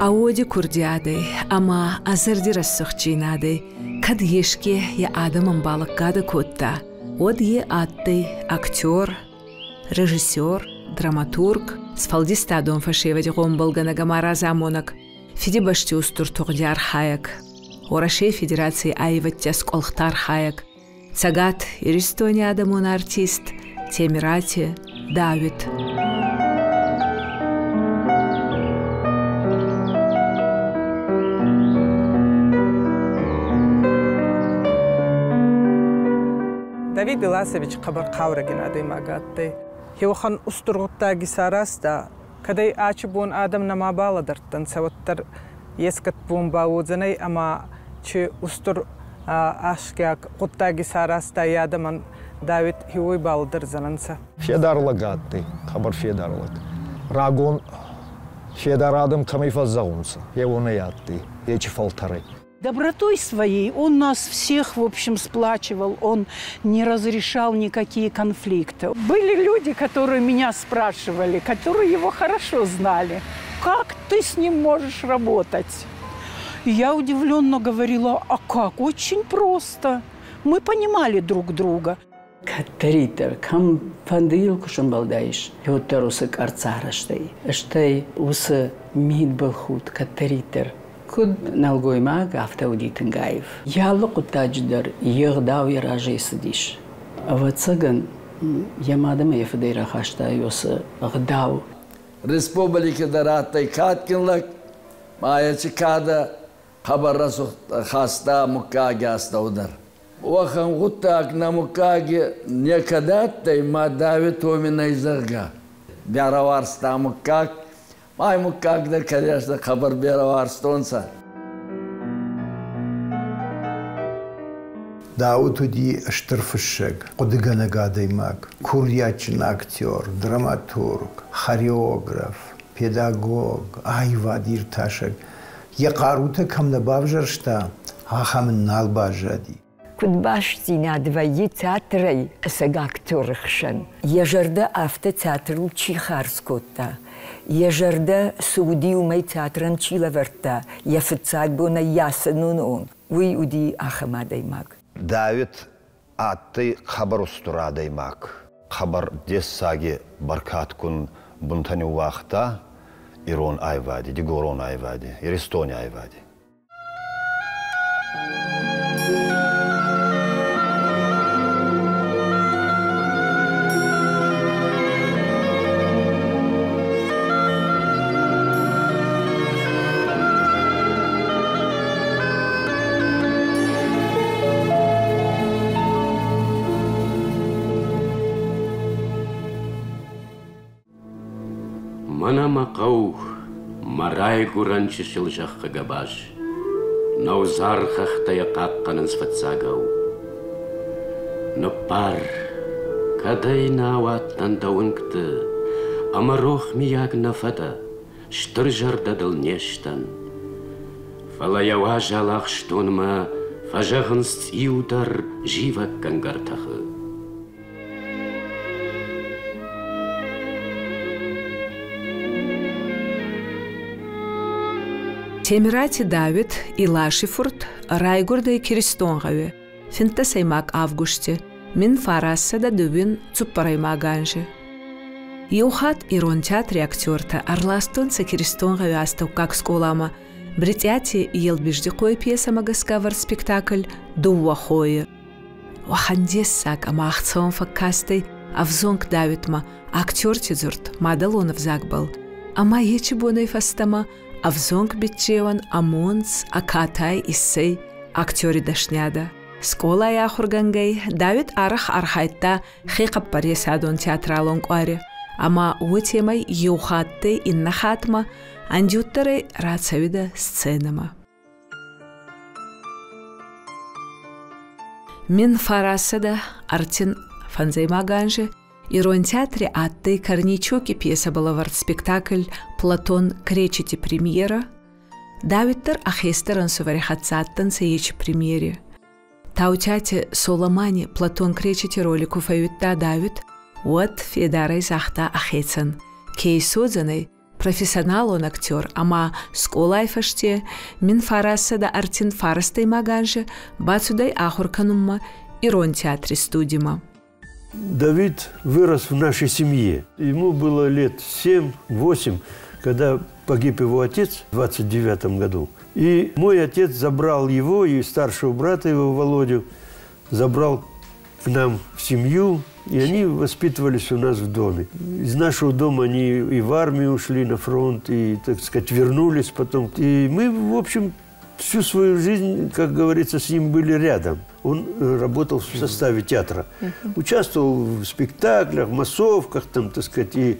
Ӕ уоди курдиадӕй ӕма ӕ зӕрди рӕсугъддзийнадӕй кӕд еске йӕ адӕмӕн балӕггадӕ кодта, уӕд е адтӕй актер, режиссер, драматург, сфӕлдистадон фӕсевӕди гъомбӕлгӕнӕг ӕма разамонӕг, Фидибӕсти устур тугъди архайӕг, Уӕрӕсей Федераций аййевӕдти ӕскъуӕлхт архайӕг, Цӕгат Иристони адӕмон артист Темирати Дауит. Давид Иласович хъӕбӕр хъаурӕгин адӕймаг адтӕй. Еуӕхӕн устур гъуддаг исаразта, кӕд ӕй ачи бон адӕм нӕма балӕдӕрдтӕнцӕ, уӕддӕр ескӕд бон ба уодзӕнӕй ӕма чи устур ахсгиаг гъуддаг исаразта и адӕмӕн Давид уой балӕдӕрдзӕнӕнцӕ. Федар лӕг адтӕй, хъӕбӕр федар лӕг. Рагон федар адӕм кӕмӕй фӕззӕгъунцӕ, е уонӕй адтӕй, ечи фӕлтӕрӕй. Добротой своей он нас всех, в общем, сплачивал, он не разрешал никакие конфликты. Были люди, которые меня спрашивали, которые его хорошо знали, как ты с ним можешь работать? И я удивленно говорила, а как? Очень просто. Мы понимали друг друга. Кӕддӕриддӕр, кӕм фӕнды-йыл куы сӕмбӕлдаис, уӕддӕр уыцы къӕрцарӕзтӕй, стӕй уыцы мидбылхудт кӕддӕриддӕр. Куыд нӕлгоймаг, афтӕ уыди тынг аив. Йӕ алы хъуыддаджы дӕр йе гъдау йӕ разӕй цыдис. Ӕвӕццӕгӕн, йӕ мад ӕмӕ йӕ фыдӕй рахаста уыцы ӕгъдау. Республики дӕр адтӕй кадгин лӕг, ма еци кадӕ хъӕбӕр рӕсугъд хаста муггаги астӕу дӕр. Уӕхӕн гъуддаг нӕ муггаги некӕд адтӕй, ма Давид уоми нӕй, зӕгъгӕ. Берӕ уарзта муггаг, ма муггаг дӕр, конечно, хъӕбӕр берӕ уарзтонцӕ. Дауыт уыди стыр фыссӕг, хъуыдыгӕнӕг адӕймаг, курдиатджын актер, драматург, хореограф, педагог, аивад иртасӕг. Йӕ хъарутӕ кӕм нӕ бавзӕрста, ахӕм ын нал баззади. Куыд бастдзинад вӕййы театрӕй ӕцӕг актеры хсӕн? Йӕ зӕрдӕ афтӕ театрыл чи хардз кодта, йӕ зӕрдӕ цы уыди, уымӕй театрӕн чи лӕвӕрдта, йӕ фыццаг бонӕй йӕ ацӕуыны онг, уый уыди ахӕм адӕймаг. Давид адтӕй хъӕбӕр устур адӕймаг. Хъӕбӕр дессаги бӕркадгун бунтӕ ниууагъта ирон айвади, дигорон айвади, Иристони айвади. Мӕнӕ мӕ хъӕу, мӕ райгуырӕн чысыл зӕххы гӕбаз. Нӕудзар хӕхтӕ йӕ хъахъхъӕнынц фыццагау. Ныббар, кӕд ӕй нӕ ауадтӕн дӕ уынгты, ӕмӕ рох мийаг нӕ фӕдӕ, стыр зӕрдӕ дыл не сдӕн. Фӕлӕ йӕ уазал ахстонмӕ фӕзӕгъынц цъиу дӕр зивӕггӕнгӕ ӕртӕхы. Темирати Давид Илаши фурт райгурдӕй Киристонгъӕуи финддӕсӕймаг августи 1924 цуппӕрӕймаг анзи. Еухатт Ирон театри актертӕ ӕрластонцӕ Киристонгъӕуи астӕуккаг скъоламӕ Бритъиати Елбиздихъой пьесӕмӕ гӕсгӕ ӕвӕрд спектакль «Дыууӕ хойы». Уӕхӕн дессаг ӕма ӕхцӕуӕн фӕккастӕй ӕвзонг Давидмӕ актерти дзурд мадӕлон ӕвзагбӕл, ӕма ечи бонӕй фӕстӕмӕ ӕвзонг биччеуӕн ӕ монц, ӕ катай иссӕй актери дӕсниадӕ. Скъолай ахургӕнгӕй Давид арӕх архайдта хехъӕппӕресадон театралон къуари, ӕма уотемӕй еу хаттӕй иннӕ хатмӕ ӕндиуддӕрӕй рацӕуидӕ сценӕмӕ. 1935 анзи Ирон театри адтӕй Корнейчуки пьесӕбӕл ӕвӕрд спектакль «Платон Кречети» премьерӕ. Давид дӕр ӕ хестӕр ӕнсувӕри хӕццӕ адтӕнцӕ ечи премьери. Таутиати Соломани Платон Кречети роли ку фӕууидта Давид, уӕд федарӕй загъта ӕхецӕн, ке исуодзӕнӕй Профессионалон актер ӕма скъолай фӕсте 1939 анзи бацудӕй ахур кӕнунмӕ Ирон театри студимӕ. Давид вырос в нашей семье. Ему было лет 7-8, когда погиб его отец в 29 году. И мой отец забрал его и старшего брата его, Володю, забрал к нам в семью, и они воспитывались у нас в доме. Из нашего дома они и в армию ушли на фронт, и, так сказать, вернулись потом. И мы, в общем, всю свою жизнь, как говорится, с ним были рядом. Он работал в составе театра. Участвовал в спектаклях, массовках, там, так сказать, и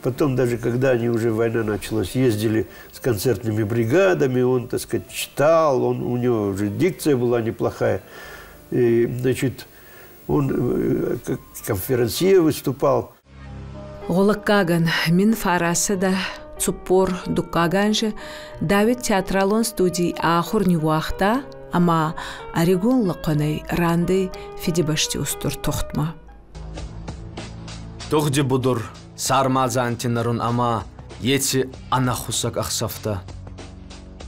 потом даже, когда они уже, война началась, ездили с концертными бригадами, он, так сказать, читал, у него уже дикция была неплохая. И, значит, он как конферансье выступал. Гъулӕггагӕн, 1942 анзи Давид театралон студий ахур ниууагъта ӕма ӕригон лӕхъуӕнӕй рандӕй Фидибӕсти устур тугъдмӕ. Тугъди будур сармадзанти нӕрун ӕма еци ӕнӕхуссӕг ӕхсӕвтӕ.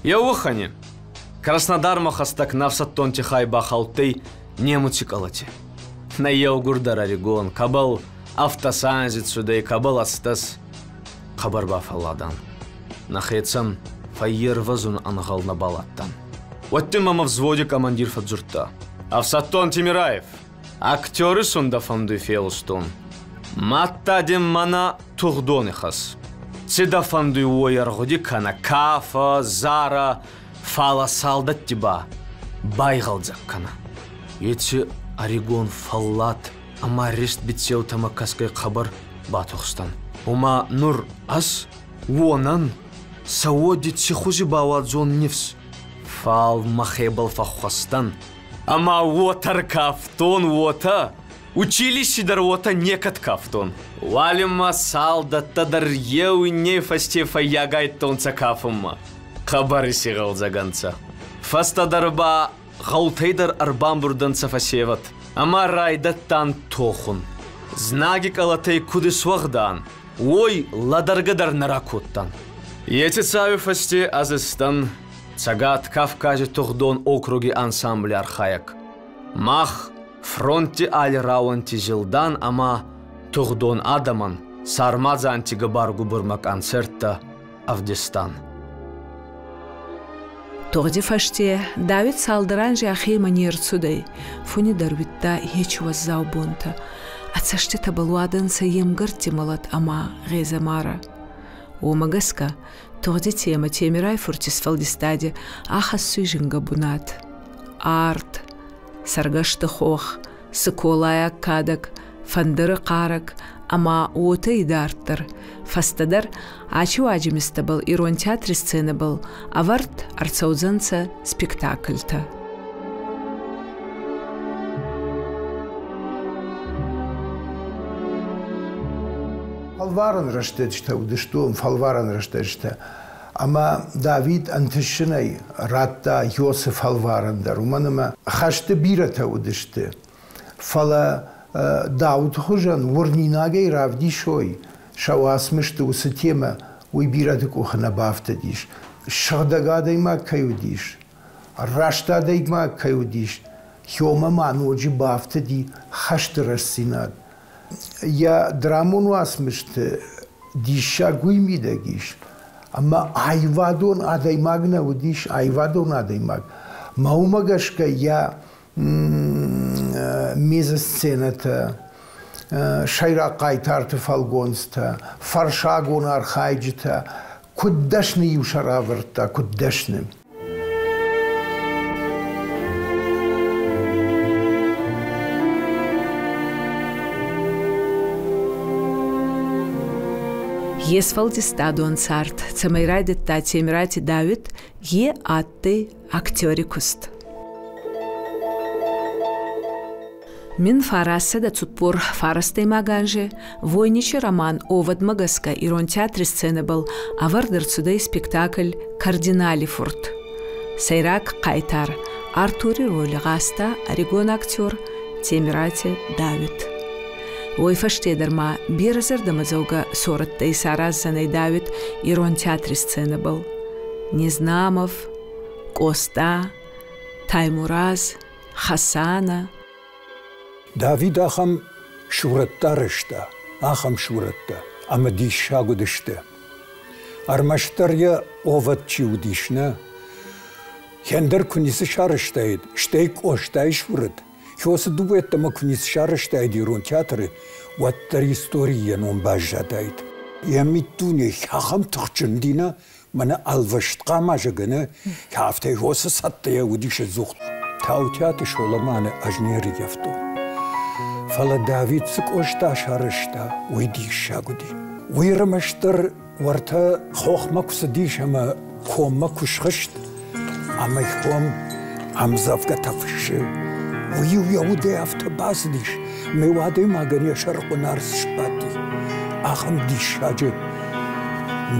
Еухани Краснодармӕ хӕстӕг нӕ ӕфсӕддонти хай бахаудтӕй немуци къалати. Нӕ еугурдӕр ӕригон, кӕбӕл ӕвддӕс анзи цудӕй, кӕбӕл 18. Хъӕбӕр бафӕлладан. Нӕхецӕн фӕййервӕзун ӕнгъӕл нӕбал адтан. Уӕдта мӕмӕ взводи командир фӕдздзурдта: «Ӕфсӕддон Темираев, актер исун дӕ фӕндуй фегъустон. Мадта дин мӕнӕ тугъдон ихӕс. Ци дӕ фӕндуй, уой ӕргъуди кӕнӕ, кафӕ, зарӕ, фалӕ салдӕтти ба байгъӕлдзӕг кӕнӕ». Еци ӕригон фӕллад ӕма рист биццеутӕмӕ кӕсгӕй хъӕбӕр батухстӕн. Ома нур ӕз уонӕн сӕ уоди ци хузи бауадзон нифс? Фал мӕхебӕл фӕххуӕстӕн ӕма уотӕ ркафтон, уотӕ, училищи дӕр уотӕ некӕд кафтон. Уалинмӕ салдӕттӕ дӕр еу инней фӕсте фӕййагайдтонцӕ кафунмӕ. Хъӕбӕр исигъӕлдзӕг ӕнцӕ. Фӕстӕдӕр ба гъӕутӕй дӕр ӕрбамбурдӕнцӕ фӕсевӕд. Ӕма райдӕдтан тохун. Знаги къалатӕй куд исуӕгъдӕ ан, уой лӕдӕргӕ дӕр нӕ ракодтан. Еци цауи фӕсте ӕз исдӕн Цӕгат Кавкази тугъдон округи ансамбли архайӕг. Мах фронтти алли рауӕнти зилдан ӕма тугъдон адӕмӕн сармадзанти губар-губурмӕ концерттӕ ӕвдистан. Тугъди фӕсте Давид цалдӕр анзи ӕхемӕ не рцудӕй. Фуни дӕр уидта ечи уӕззау бонтӕ. Ӕ цӕститӕбӕл уадӕнцӕ е мгӕртти мӕлӕт ӕма гъезӕмарӕ. Уомӕ гӕсгӕ тугъди темӕ Темирай-фурти сфӕлдистади ахӕссуй зингӕ бунат. Арт, Цӕргӕсты хох, Цыколайаг кадӕг, Фӕндыры хъарӕг ӕма уотӕ идарддӕр. Фӕстӕдӕр ачи уадзимистӕбӕл Ирон театри сценӕбӕл ӕвӕрд ӕрцӕудзӕнцӕ спектакльтӕ. Фӕлварӕн рӕстӕджытӕ уыдысты уым, фӕлварӕн рӕстӕджытӕ. Ӕмӕ Давид ӕнтысджынӕй радта Иосы фӕлварӕн дӕр, уымӕн ӕмӕ хӕсты бирӕтӕ уыдысты. Фӕлӕ Дауыты хуызӕн уырнинагӕй равдисой сӕ уацмысты уыцы темӕ, уый бирӕты къухы нӕ бафтыдис. Сыгъдӕг адӕймаг кӕй уыдис, раст адӕймаг кӕй уыдис, Хёмӕ ма ноджы бафтыди хӕсты рӕстдзинад. Йӕ драмон уацмысты диссаг уый мидӕг ис, ӕмӕ аивадон адӕймаг нӕ уыдис, аивадон адӕймаг. Мӕ уымӕ гӕсгӕ йӕ мизосценӕтӕ, сӕйраг хъайтарты фӕлгонцтӕ, фӕрсагон архайджытӕ, куыд дӕсны-иу сӕ равӕрдта, куыд дӕсны. Е сфӕлдистадон цард цӕмӕй райдӕдта Темирати Дауит, е адтӕй актери куст. 1949 анзи Войничи роман «Оводмӕ» гӕсгӕ Ирон театри сценӕбӕл ӕвӕрд ӕрцудӕй спектакль «Кардинали фурт». Сӕйраг хъайтар Артури роли гъазта ӕригон актер Темирати Давид. Уой фӕсте дӕр ма берӕ зӕрдӕмӕдзӕугӕ сорӕттӕ исараздзӕнӕй Давид Ирон театри сценӕбӕл. Незнамов, Къоста, Таймураз, Хасана. Давид ахӕм сурӕттӕ арӕзта, ахӕм сурӕттӕ, ӕмӕ диссаг уыдысты. Ӕрмӕстдӕр йӕ овӕд чи уыдис, нӕ? Ӕндӕр куы ницы сарӕзтаид, стӕй Къостайы сурӕт, Хёсы дыууӕ куы ницы сарӕзтаид ирон театры, уӕддӕр историйы йӕ ном баззадаид. Йӕ миддуне ахӕм тыхджын дина, мӕнӕ ӕлвӕст хъама зӕгӕнӕ, афтӕ хосы цӕттӕйӕ уыдис ӕдзух. Таутиаты Соломаны ӕз не рыййӕфтон. Фӕлӕ Давид цы Къоста сарӕзта, уый диссаг уыди. Уый ӕрмӕстдӕр уӕртӕ хохмӕ куы цыдис ӕмӕ коммӕ куы схызт, ӕмӕ ком ӕмдзӕвгӕтӕ фыссы, уый-иу йӕ удӕй афтӕ бацыдис, ме адӕймагӕн йӕ сӕрыхъуын арц сбадти. Ахӕм диссаджы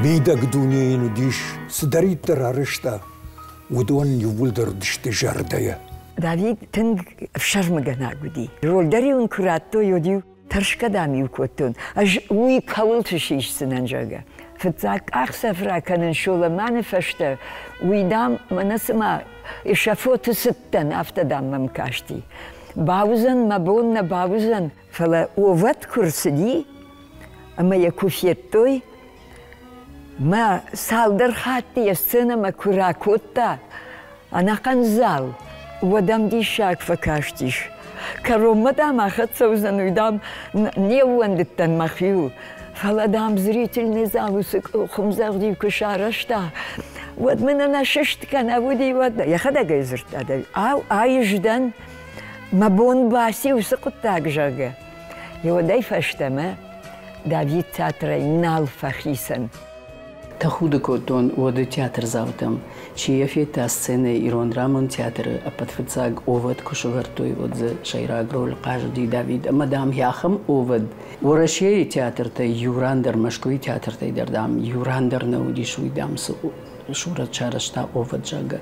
мидӕг дуне йын уыдис, цыдӕриддӕр арӕзта, уыдон иууылдӕр уыдысты зӕрдӕйӕ. Давид тынг ӕфсӕрмыгӕнаг уыди. Роль дӕр-иу ын куы радтой, уӕд-иу тӕрсгӕ дам-иу кодтон, ӕз уый кӕуылты сисдзынӕн, зӕгъгӕ. Фыццаг къахдзӕф ракӕнын Соломаны фӕстӕ, уый, дам, мӕнӕ цыма эшафоты цыдтӕн, афтӕ, дам, мӕм касти. Бауыдзӕн мӕ бон, нӕ бауыдзӕн, фӕлӕ овӕд куы рцыди ӕмӕ йӕ куы федтой, мӕ цалдӕр хатты йӕ сценӕмӕ куы ракодта ӕнӕхъӕн зал, уӕд ӕм диссаг фӕкастис. Кӕронмӕ, дам, ахӕццӕ уыдзӕн, уый, дам, не ууӕндыдтӕн мӕхиуыл. Фӕлӕ, дам, зрительный зал уыцы хуымдзӕгъд-иу куы сарӕзта, уӕд мын ӕнӕсыст кӕнӕ уыди, уӕд йӕхӕдӕг ӕй дзырдта, ау, ай ыздӕн, мӕ бон баци уыцы хъуыддаг, зӕгъгӕ. Уӕдӕй фӕстӕмӕ Давид театрӕй нал фӕхицӕн. Тӕхуды кодтон уӕды театрдзаутӕм, чи йӕ федта сценӕйы Ирон драмон театры ӕппӕт фыццаг овӕд куы сӕвӕрдтой, уӕд дзы сӕйраг роль хъазыди Давид. Ӕмӕ, дам, ахӕм овӕд Уӕрӕсейы театртӕй иу ран дӕр, Мӕскуыйы театртӕй дӕр, дам, иу ран дӕр нӕ уыдис, уый, дам, цы сурӕт сарӕзта овӕд, зӕгъгӕ.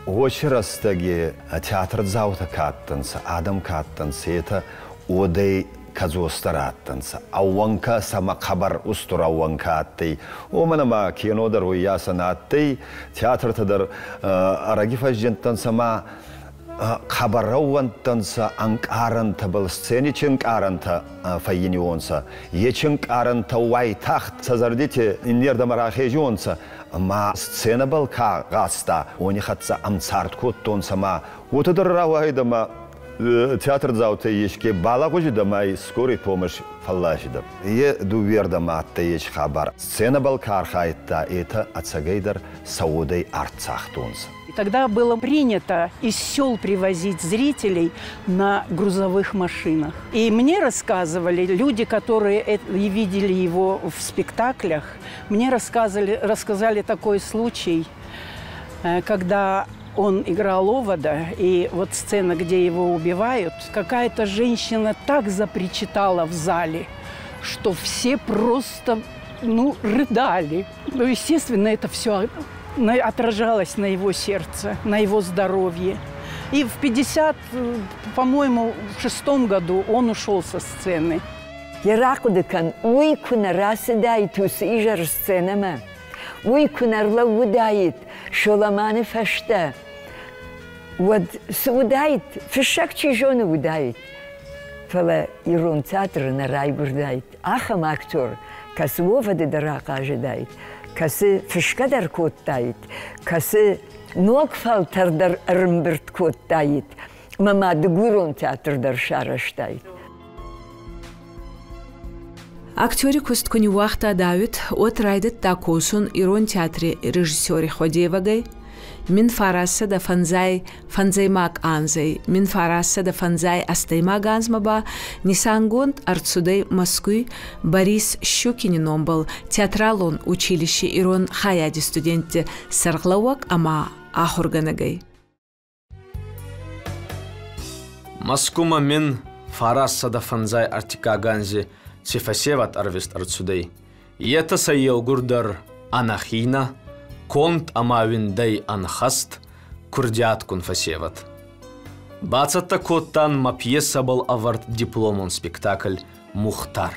Уоци рӕстӕги театрдзаутӕ ка адтӕнцӕ, адӕм ка адтӕнцӕ, етӕ уодӕй кӕдзосдӕр адтӕнцӕ. Ӕууӕнкӕ сӕмӕ хъӕбӕр устур ӕууӕнкӕ адтӕй. Уомӕн ӕма кино дӕр уоййасӕ нӕ адтӕй, театртӕ дӕр ӕрӕги фӕззиндтӕнцӕ ма хъӕбӕр ӕууӕндтӕнцӕ ӕнкъарӕнтӕбӕл, сцени чи ӕнкъарӕнтӕ фӕййиниуонцӕ, ечи ӕнкъарӕнтӕ уайтагъд сӕ зӕрдити иннердӕмӕ рахезиуонцӕ ма сценӕбӕл ка гъазта, уони хӕццӕ ӕмцард кодтонцӕ ма уотӕ дӕр рауайидӕ ма театрдзаутӕй еске балагъузидӕ ма скорый помощь фӕлласидӕ. Е дууердӕмӕ адтӕй ес хабар. Сценӕбӕл ка архайдта, этӕ ӕцӕгӕйдӕр сӕ уодӕй арт цагътонцӕ. И тогда было принято из сел привозить зрителей на грузовых машинах. И мне рассказывали люди, которые видели его в спектаклях, мне рассказали такой случай, когда он играл Овода, и вот сцена, где его убивают, какая-то женщина так запричитала в зале, что все просто, ну, рыдали. Ну, естественно, это все отражалось на его сердце, на его здоровье. И в 50, по-моему, в шестом году он ушел со сцены. Йӕ рахъуыды кӕн, уый куы нӕ рацыдаид уыцы изӕр сценӕмӕ, уый куы нӕ рлӕууыдаид Соломаны фӕстӕ, уӕд цы уыдаид, фыссӕг чи зоны уыдаид. Фӕлӕ ирон театры нӕ райгуырдаид ахӕм актер, кӕцы овӕды дӕр ахъазыдаид, кӕцы фысгӕ дӕр кодтаид, кӕцы ног фӕлтӕр дӕр ӕрымбырд кодтаид ӕмӕ ма дыгурон театр дӕр сарӕзтаид. Актери куст ку ниууагъта Давид, уӕд райдӕдта косун Ирон театри режиссери хуӕдевӕгӕй, 1955 анзӕй 1958 анзмӕ ба нисангонд ӕрцудӕй Мӕскуй Борис Щукини номбӕл театралон училищи ирон хайади студентти сӕргълӕууӕг ӕма ахургӕнӕгӕй. Мӕскумӕ 1953 анзи ци фӕсевӕд ӕрвист ӕрцудӕй, етӕ сӕ еугурдӕр ӕнӕхийнӕ, конд ӕма уиндӕй ӕнхӕст, курдиатгун фӕсевӕд. Бацӕттӕ кодтан мӕ пьесӕбӕл ӕвӕрд дипломон спектакль Мухтар.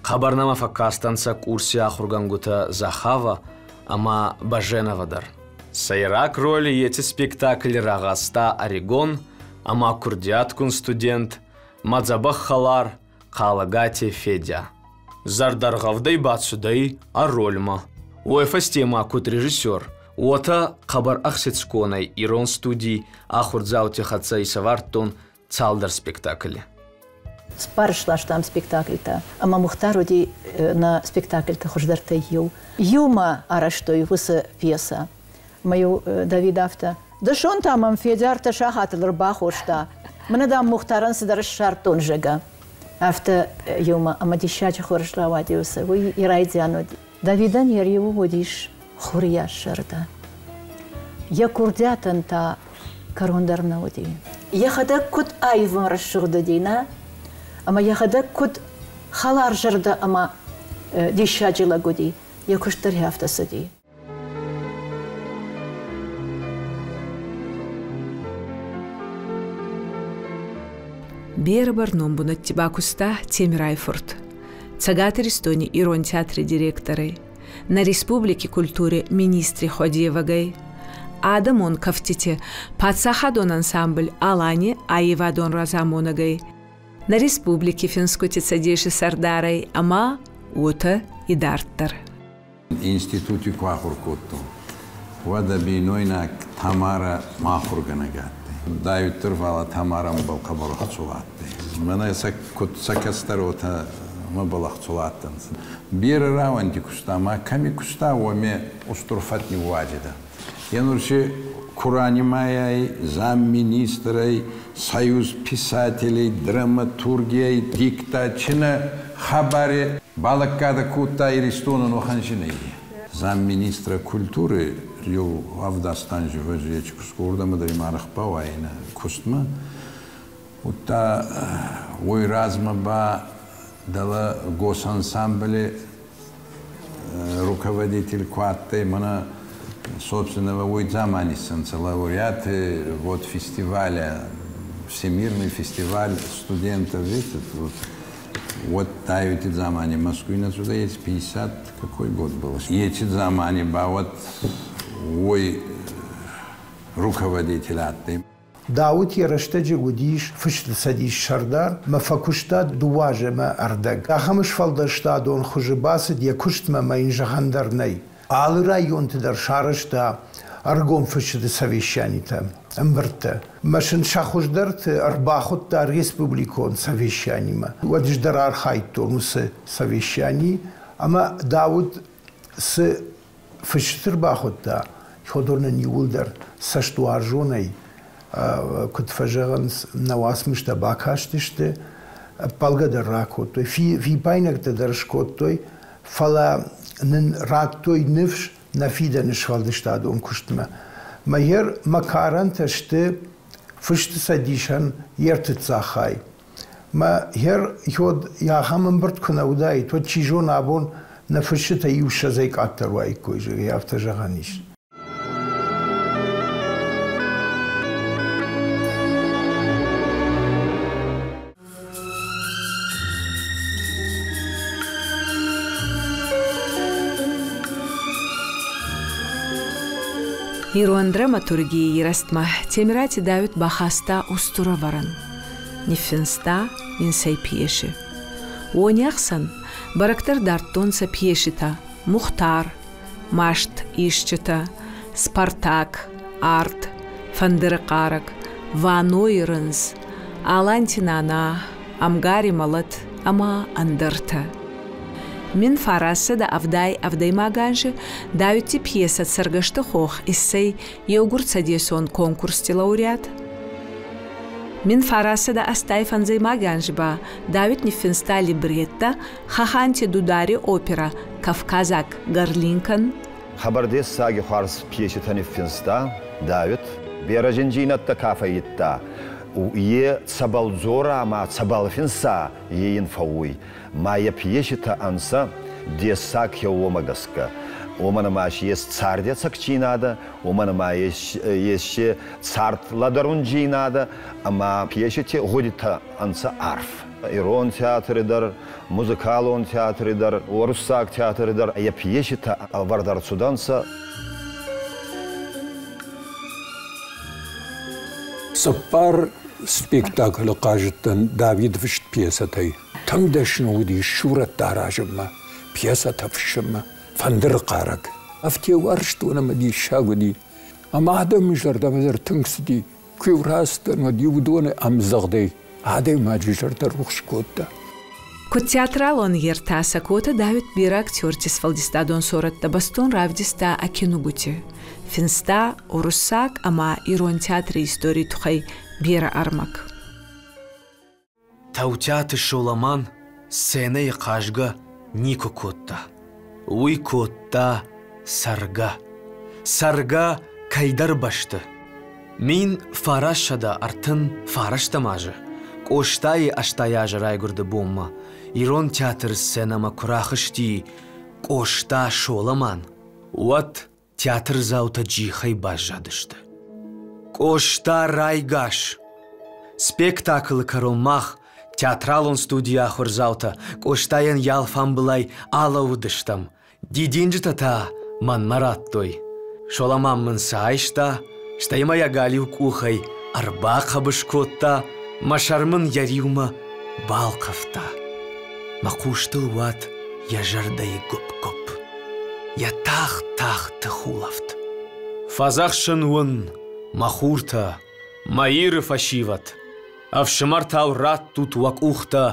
Хъӕбӕр нӕмӕ фӕккастӕнцӕ курси ахургӕнгутӕ Захава ӕма Баженова дӕр. Сӕйраг роли еци спектакли рагъазта ӕригон ӕма курдиатгун студент, мӕ дзӕбӕх хӕлар Хъалӕгати Федя. Зӕрдӕргъӕвдӕй бацудӕй ӕ рольмӕ. Уой фӕсте ма куд режиссер, уотӕ хъӕбӕр ӕхсицгонӕй ирон студий ахурдзаути хӕццӕ исӕвардтон цалдӕр спектакли. Спарысластам спектакльтӕ, ӕмӕ Мухтар уыди нӕ спектакльты хуыздӕртӕй иу. Иумӕ арӕзтой уыцы пьесӕ. Мӕ-иу Давид афтӕ: «Дысон та мӕм Федя ӕртӕ сахатыл ӕрбахоста. Мӕнӕ, дам, Мухтарӕн цыдӕр ссардтон, зӕгъгӕ». Афтӕ иумӕ ӕмӕ диссаджы хорз рауади уыцы. Уый йӕ райдиан уыди. Давидӕн йӕ риуы уыдис хурыйас зӕрдӕ. Йӕ курдиатӕн та кӕрон дӕр нӕ уыди. Йӕхӕдӕг куыд аив рӕсугъд уыди, нӕ? Ӕмӕ йӕхӕдӕг куыд хӕларзӕрдӕ ӕмӕ диссаджы лӕг уыди, йӕ куыст дӕр афтӕ цыди. Берӕ бӕрнон бунӕтти бакуста Темирай-фурт. Цӕгат Иристони Ирон театри директорӕй, нӕ республики культури министри хуӕдйевӕгӕй, адӕмон кӕфтити паддзахадон ансамбль «Алани» аййевадон разамонӕгӕй, нӕ республики финсгути Цӕдеси сӕрдарӕй ӕма уотӕ идарддӕр. Институти ку ахур кодтон, уӕд ӕ бийнойнаг Тамарӕ ма ахургӕнӕг адтӕй. Давиддӕр фалӕ Тамарӕмбал хъӕбӕр ӕхцул адтӕй. Мӕнӕ сӕ куд сӕ кӕстӕр, уотӕ мӕбӕл ӕхцул адтӕнцӕ. Берӕ рауӕнти куста, ма кӕми куста, уоми устур фӕд ниууадзидӕ. Е нур си ку ранимайай замминистрӕй, союз писателей, драматургийӕй, диктачинӕ хабари балӕггадӕ кодта Иристонӕн уӕхӕн си нӕййе. Замминистра культуры еу авдастанжи вӕзйечи кустгордӕмӕ дӕр имӕ арӕх бауайинӕ кустмӕ. Удта уой размӕ ба дӕлӕ госансамбле руководитель ку адтӕй, мӕнӕ собственного уой дзамани иссӕнцӕ лауреаты вот фестиваля, Всемирный фестиваль студентов, видите, вот, вот Давити дзамани Москве на сюда есть 50 какой год был. Эти дзамани ба вот уой руководитель адтӕй. Дауыт йӕ рӕстӕджы уыдис Фысты цӕдис сӕрдар мӕ фӕкуыста дыууӕ азы ӕмӕ ӕрдӕг. Ахӕм сфӕлдыстадон хуызы бацыд йӕ куыстмӕ мӕ йын зӕгъӕн дӕр нӕй. Алы районты дӕр сарӕзта ӕргом фысджыты совещанитӕ, ӕмбырдтӕ. Мӕ сын сӕ хуыздӕрты ӕрбахуыдта республикон совещанимӕ. Уӕд ӕз дӕр архайдтон уыцы совещанийы ӕмӕ Дауыт цы фысджыты ӕрбахуыдта, уыдонӕн иууылдӕр цӕстуарзонӕй, куыд фӕзӕгъынц, нӕ уацмыстӕ бакастысты, ӕппӕлгӕ дӕр ракодтой, фиппаинӕгтӕ дӕр скодтой, фӕлӕ нын радтой ныфс нӕ фидӕны сфӕлдыстадон куыстмӕ. Мӕгӕр мӕ карӕнтӕ сты Фысты цӕдисӕн йе ртыццахӕй. Мӕ хер йод ахӕм ӕмбырд куы нӕ уыдаид, уӕд чи зоны абон нӕ фысджытӕ иу ссӕдзӕй къаддӕр уаиккой, зӕгъгӕ, афтӕ зӕгъӕн ис. Ирон драматургийы рӕстмӕ Темирати Дауит бахаста устур ӕвӕрӕн. Ниффинста инсӕй пьеси. Уони ӕхсӕн бӕрӕгдӕр дардтонцӕ пьеситӕ «Мухтар», «Маст исчитӕ», «Спартак», «Арт», «Фӕндыры хъарӕг», «Ванойы рындз», «Аланти нана», «Ӕмгари мӕлӕт» ӕма ӕндӕртӕ. 1970 ӕвдӕймаг анзи Дауити пьесӕ «Цӕргӕсты хох» иссӕй еугурцӕдесон конкурсти лауреат. 1985 анзи ба Давид ниффинста либретто Хаханти Дудари опера «Кавказаг Гарлинкӕн». Хабар дессаги хуарз пьеситӕ ниффинста Давид. Берӕ зиндзийнӕдтӕ ка фӕййидта, е цӕбӕл дзора ма цӕбӕл финса, е ин фӕууй. Ма е пьеситӕ ӕнцӕ дессаг хеуомӕ гӕсгӕ. Уомӕн ӕма си ес цардӕцӕгдзийнадӕ, уомӕн ӕма ес цард лӕдӕрундзийнадӕ ӕма пьесити гъудитӕ ӕнцӕ арф. Ирон театры дӕр, музыкалон театры дӕр, уруссаг театры дӕр йӕ пьесӕтӕ ӕвӕрд ӕрцудӕнцӕ. Цыппар спектаклы хъазыдтӕн Давид фыст пьесӕтӕй. Тынг дӕсны уыдис сурӕттӕ аразынмӕ, пьесӕтӕ фыссынмӕ, фӕндыры хъарӕг. Афтӕ уарзтон ӕмӕ диссаг уыди. Ӕмӕ адӕмы зӕрдӕмӕ дӕр тынг цыди. Куы-иу рацыдтӕн, уӕд-иу уыдоны ӕмдзӕгъдӕй адӕймаджы зӕрдӕ рухс кодта. Куд театралон ертасӕг, уотӕ Давид берӕ актерти сфӕлдистадон сорӕттӕ бӕстон равдиста ӕ кинугути. Финста уруссаг ӕма ирон театри историй туххӕй берӕ ӕрмӕг. Таутиаты Соламан сценӕйы хъазгӕ никуы кодта. Уый кодта цӕргӕ. Цӕргӕ кӕйдӕр бӕсты. 1939 азы Къостайы 80 азы райгуырды бонмӕ Ирон театры сценӕмӕ куы рахызти Къоста Соламан, уӕд театрдзаутӕ джихӕй баззадысты. Къоста райгас! Спектаклы кӕрон мах, театралон студийы ахуырдзаутӕ, Къостайӕн йӕ алфамбылай алӕууыдыстӕм. Дидинджытӕ та мӕнмӕ радтой. Соламан мын сӕ айста, стӕй мӕ йӕ галиу къухӕй ӕрбахъӕбыс кодта, мӕ сӕр мын йӕ риумӕ балхъывта. Мӕ хъустыл уад йӕ зӕрдӕйы гуыпп-гуыпп, йӕ тагъд-тагъд тыхулӕфт. Фӕдзӕхсын уын, мӕ хуртӕ, мӕ Иры фӕсивӕд, ӕфсымӕртау раттут уӕ къухтӕ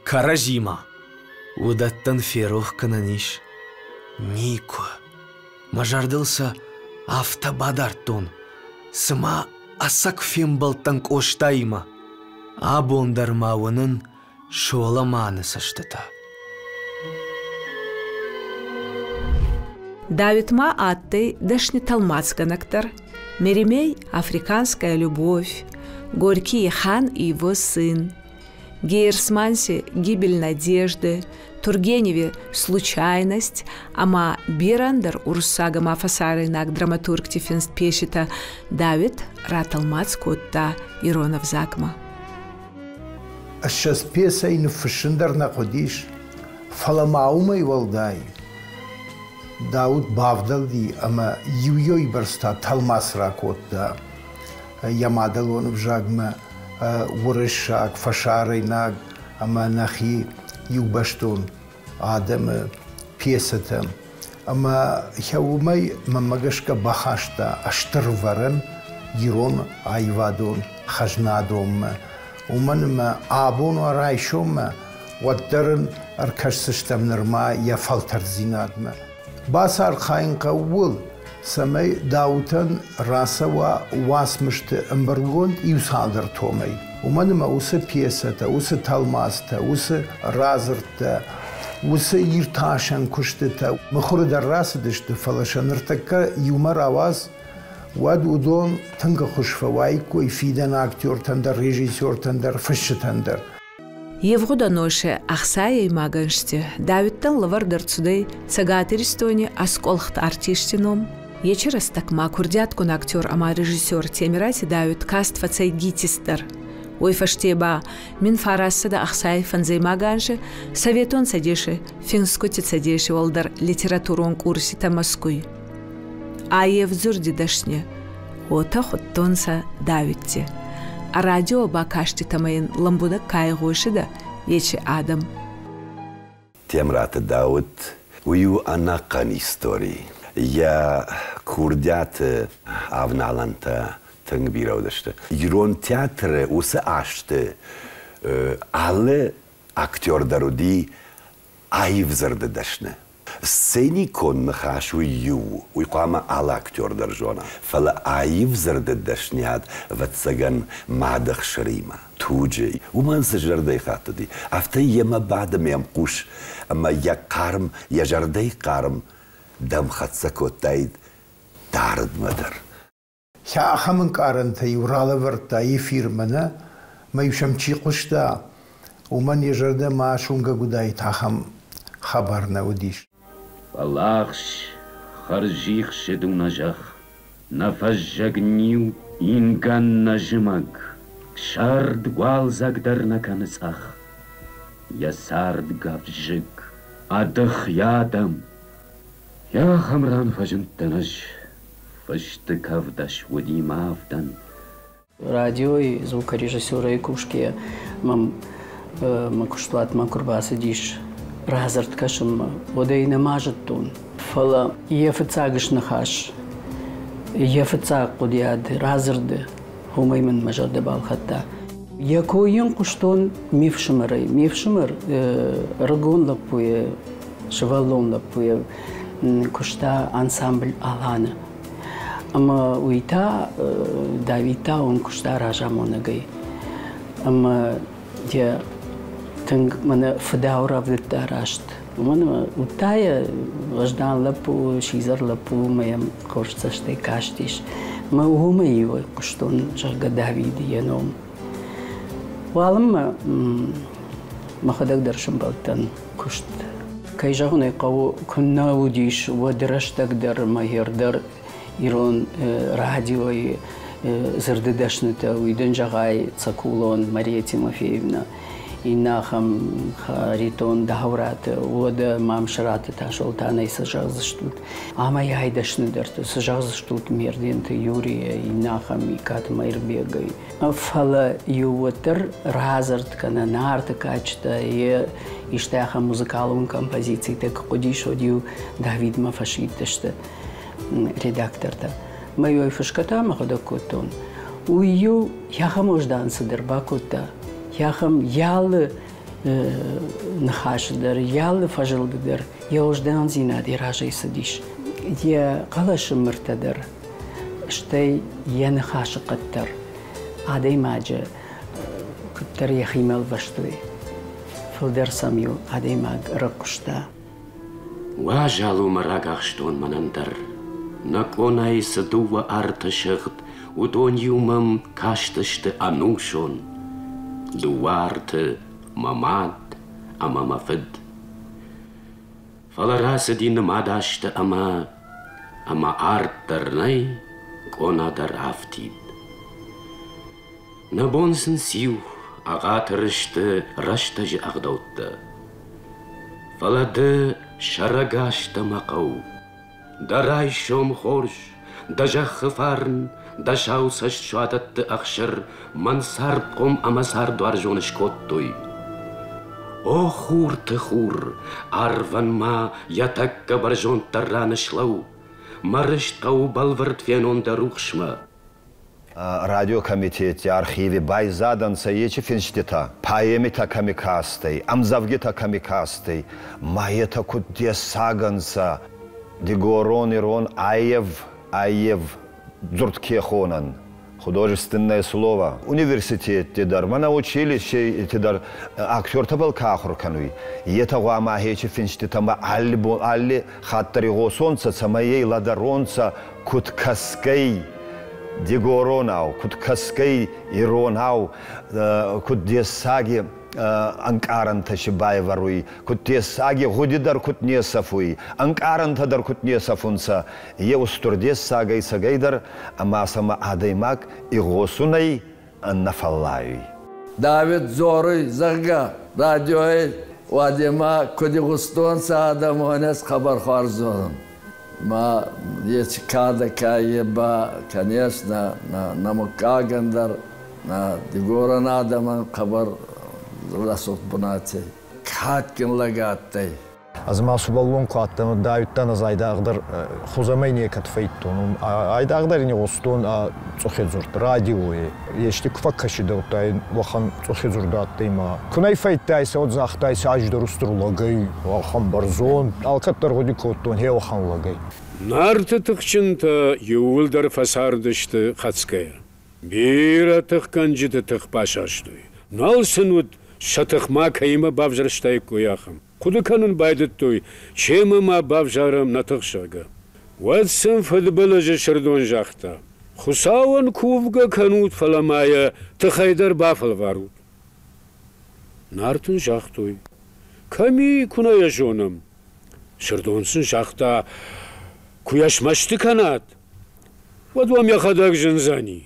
кӕрӕдзимӕ. Уыдӕттӕн ферох кӕнӕн ис? Никуы. Мӕ зӕрдыл сӕ афтӕ бадардтон, цыма ӕцӕг фембӕлдтӕн Къостаимӕ. Абон дӕр ма уынын Соламаны цӕстытӕ. Давид ма адтӕй дӕсни тӕлмацгӕнӕг дӕр. Меримей «Африканская любовь», Горький хан и его сын, Гейерсмансе «Гибель надежды», Тургеневе «Случайность» ӕма берӕ ӕндӕр уруссаг ӕма фӕсарӕйнаг драматургти финст пьеситӕ Давид ратӕлмац кодта ирон ӕвзагмӕ. 20 пьесӕйы ныффыссын дӕр нӕ хъуыдис, фӕлӕ ма уымӕй уӕлдай Дауыт бавдӕлди ӕмӕ иу бӕрц та тӕлмац ракодта йӕ мадӕлон ӕвзагмӕ уырыссаг, фӕсарӕйнаг ӕмӕ нӕхи иубӕстон адӕмы пьесӕтӕм. Ӕмӕ йӕ уымӕй, мӕнмӕ гӕсгӕ, бахаста стыр ӕвӕрӕн ирон аивадон хӕзнадонмӕ. Уымӕн ӕмӕ абон уа райсоммӕ, уӕддӕр ын ӕркӕсдзыстӕм нырма йӕ фӕлтӕрддзинадмӕ. Бацархайын хъӕуы ууыл, цӕмӕй Дауытӕн рацӕуа уацмысты ӕмбырдгонд иу цалдӕр томӕй. Уымӕн ӕмӕ уыцы пьесӕтӕ, уыцы тӕлмацтӕ, уыцы радзырдтӕ, уыцы иртасӕн куыстытӕ мыхуыры дӕр рацыдысты, фӕлӕ сӕ ныртӕккӕ иумӕ рауадз, уӕд уыдон тынг ӕххуыс фӕуаиккой фидӕны актертӕн дӕр, режиссертӕн дӕр, фысджытӕн дӕр. Евгъуд ӕноси ӕхсайӕймаг ӕнзти Давидтӕн лӕвӕрд ӕрцудӕй Цӕгат Иристони ӕскъуӕлхт артисти ном. Ечи рӕстӕг ма курдиатгун актер ӕма режиссер Темирати Давид каст фӕцӕй ГИТИС дӕр. Уой фӕсте ба 1965 анзи Советон Цӕдеси финсгути Цӕдеси уӕлдӕр литературон курситӕ Мӕскуй. Аййев дзурди дӕсни, уотӕ худтонцӕ Давидти. А радио бакаститӕмӕ ин лӕмбунӕг ка игъосидӕ, ечи адӕм. Темыраты Дауыт уый у ӕнӕхъӕн истори. Йӕ курдиаты авналӕнтӕ тынг бирӕ уыдысты. Ирон театры уыцы азты алы актер дӕр уыди аив дзырды дӕсны. Сценикон ныхас уый иу у, уый хъуамӕ алы актер дӕр зона. Фӕлӕ аив дзырды дӕсниад, ӕвӕццӕгӕн, мады ӕхсыримӕ, туджы, уымӕн цы зӕрдӕйы хатт уыди, афтӕ йемӕ бады ме мхъус ӕмӕ йӕ хъарм, йӕ зӕрдӕйы хъарм дӕм хӕццӕ кодтаид дардмӕ дӕр. Сӕ ахӕм ӕнкъарӕнтӕ-иу ралӕвӕрдта эфирмӕ, нӕ? Мӕ-иу сӕм чи хъуыста, уымӕн йӕ зӕрдӕмӕ суынгӕг уыдаид, ахӕм хабар нӕ уыдис. Фӕлахс, хӕрзихсыд у нӕ зӕхх, Нӕ фӕззӕг ниу, ингӕн нӕ зымӕг, Сӕрд, уалдзӕг дӕр нӕ кӕны цъӕх. Йӕ цард гӕвзыкк, ӕдых йӕ адӕм. Йӕ ахӕм ран фӕзындтӕн ӕз, фысты кӕвдӕс уыди мӕ авдӕн. Радиойы звукорежиссерӕй кусгӕйӕ мӕм мӕ куыстуатмӕ куы рбацыдис радзырд кӕсынмӕ, уӕд ӕй нӕма зыдтон. Фӕлӕ йӕ фыццаг сныхас, йӕ фыццаг хъуыдыйад радзырды, уымӕй мын мӕ зӕрдӕ балхӕдта. Йӕ кой йын хъуыстон ме фсымӕрӕй. Ме фсымӕр ӕрыгон лӕппуйӕ, сывӕллон лӕппуйӕ куыста ансамбль «Алан-ы». Ӕмӕ уый та, Давид та уым куыста разамонӕгӕй. Ӕмӕ йӕ тынг мӕнӕ фыдау рӕвдыдта раст. Уымӕн ӕмӕ уыдта йӕ уӕздан лӕппу, сидзӕр лӕппу ӕмӕ йӕм хорз цӕстӕй кастис. Мӕ уымӕй-иу хъуыстон, зӕгъгӕ, Давиды йӕ ном. Уалынмӕ мӕхӕдӕг дӕр сӕмбӕлдтӕн куыст. Кӕй зӕгъын ӕй хъӕуы, куы нӕ уыдис, уӕд рӕстӕг дӕр мӕ дӕр ирон радиойы дзырды дӕснытӕ, уый дын зӕгъай Цӕкулон Мария Тимофеевна, иннӕ ахӕм Харитон Даураты, уӕдӕ Мамсыраты Тасолтанӕй цы зӕгъдзыстут? Амӕй ай дӕсныдӕрты цы зӕгъдзыстут Мерденты Юрийӕ, иннӕ ахӕм Икаты Мӕирбегӕй? Фӕлӕ иу уӕддӕр радзырд кӕнӕ Нарты кадджытӕ йе исты ахӕм музыкалон композицитӕ куы хъуыдис, уӕд-иу Давидмӕ фӕсидтысты редактортӕ. Мӕ фысгӕ та мӕхӕдӕг кодтон. Уый-иу йӕхӕм уӕздан цыдӕр бакодта, йӕхӕм йӕ ныхасы дӕр, йӕ алы фӕзылды дӕр йӕ уӕздандзинад йӕ разӕй цыдис. Йӕ хъӕлӕсы мыртӕ дӕр, стӕй йӕ ныхасы хъӕд дӕр адӕймаджы куыддӕр йӕхимӕ ӕлвӕстой. Фылдӕр сӕм-иу адӕймаг ӕрыхъуыста. Уазал у мӕ рагахстон мӕнӕн дӕр. Нӕ къонайы цы дыууӕ арты сыгъд, уыдон-иу мӕм кастысты ӕнусон. Дыууӕ арты мӕ мад ӕмӕ мӕ фыд. Фӕлӕ рацыди нымад азтӕ ӕмӕ ӕмӕ арт дӕр нӕй, къона дӕр афтид. Нӕ бон сын циу, ӕгъатыр сты рӕстӕджы ӕгъдӕуттӕ. Фӕлӕ ды сӕрӕгас дӕ мӕ хъӕу. Дӕ райсом хорз, дӕ зӕххы фарн, дӕ сау цӕст суадӕтты ӕхсыр мӕн цардхъом ӕмӕ цардуарзон скодтой. О хурты хур, арвӕн ма йӕ тӕккӕ бӕрзонддӕр ран слӕуу, мӕ рыст хъӕуы бӕлвырд фенон дӕ рухсмӕ. Радиокомитети архиви байзадӕнцӕ ечи финститӕ, поэмитӕ кӕми кастӕй, ӕмдзӕвгитӕ кӕми кастӕй, ма етӕ куд дессаг ӕнцӕ. Дигорон, ирон аййев, аййев дзурд ке хонӕн, художественное слово. Университетти дӕр, мӕнӕ училищети дӕр актертӕбӕл ка ахур кӕнуй, етӕ гъуама хечи финститӕмӕ алли бон, алли хатт дӕр игъосонцӕ, цӕмӕй ӕй лӕдӕронцӕ, куд кӕсгӕй дигоронау, куд кӕсгӕй иронау, куд дессаги ӕнкъарӕнтӕ си байвӕруй, куд дессаги гъуди дӕр куд не сӕфуй, ӕнкъарӕнтӕ дӕр куд не сӕфунцӕ, е устур дессагӕй цӕгӕйдӕр ӕма сӕмӕ адӕймаг игъосунӕй нӕ фӕллайуй. Давид дзоруй, зӕгъгӕ, радиойӕй уӕдемӕ куд игъустонцӕ адӕм, уонӕс хъӕбӕр хуарз зонун. Ма еци кадӕ ка е ба, конечно, на муггагӕн дӕр, на дигорон адӕмӕн хъӕбӕр рӕсугъд бунати. Кадгин лӕг адтӕй. Ӕз ма сувӕллон ку адтӕн, давидтӕн ӕз айдагъдӕр хузӕмӕй некӕд фӕйдтон. Айдагъдӕр ин игъустон цъухедзурд радиойи. Ести ку фӕккӕсидӕ, удта ин уӕхӕн цъухедзурд адтӕй ма. Ку нӕй фӕйдтайсӕ, уӕд загътайсӕ, ӕз дӕр устур лӕгӕй, уӕхӕн бӕрзонд. Алкӕддӕр гъуди кодтон хе уӕхӕн лӕгӕй. Нарты тыхджынтӕ иууылдӕр фӕцардысты хӕцгӕйӕ. Бирӕ тыхгӕнджыты тых басастой. Нал сын уыд, сӕ тых ма кӕимӕ бавзӕрстаиккой, ахӕм. Хъуыды кӕнын байдыдтой, чемӕ ма бавзарӕм нӕ тых, зӕгъгӕ. Уӕд сын фыдбылызы Сырдон загъта: Хуыцауӕн кувгӕ кӕнут, фӕлӕ ма йӕ тыхӕй дӕр бафӕлварут. Нарт ын загътой: Кӕм и, куы нӕ йӕ зонӕм. Сырдон сын загъта: Куы йӕ смӕсты кӕнат, уӕд уӕм йӕхӕдӕг зындзӕни.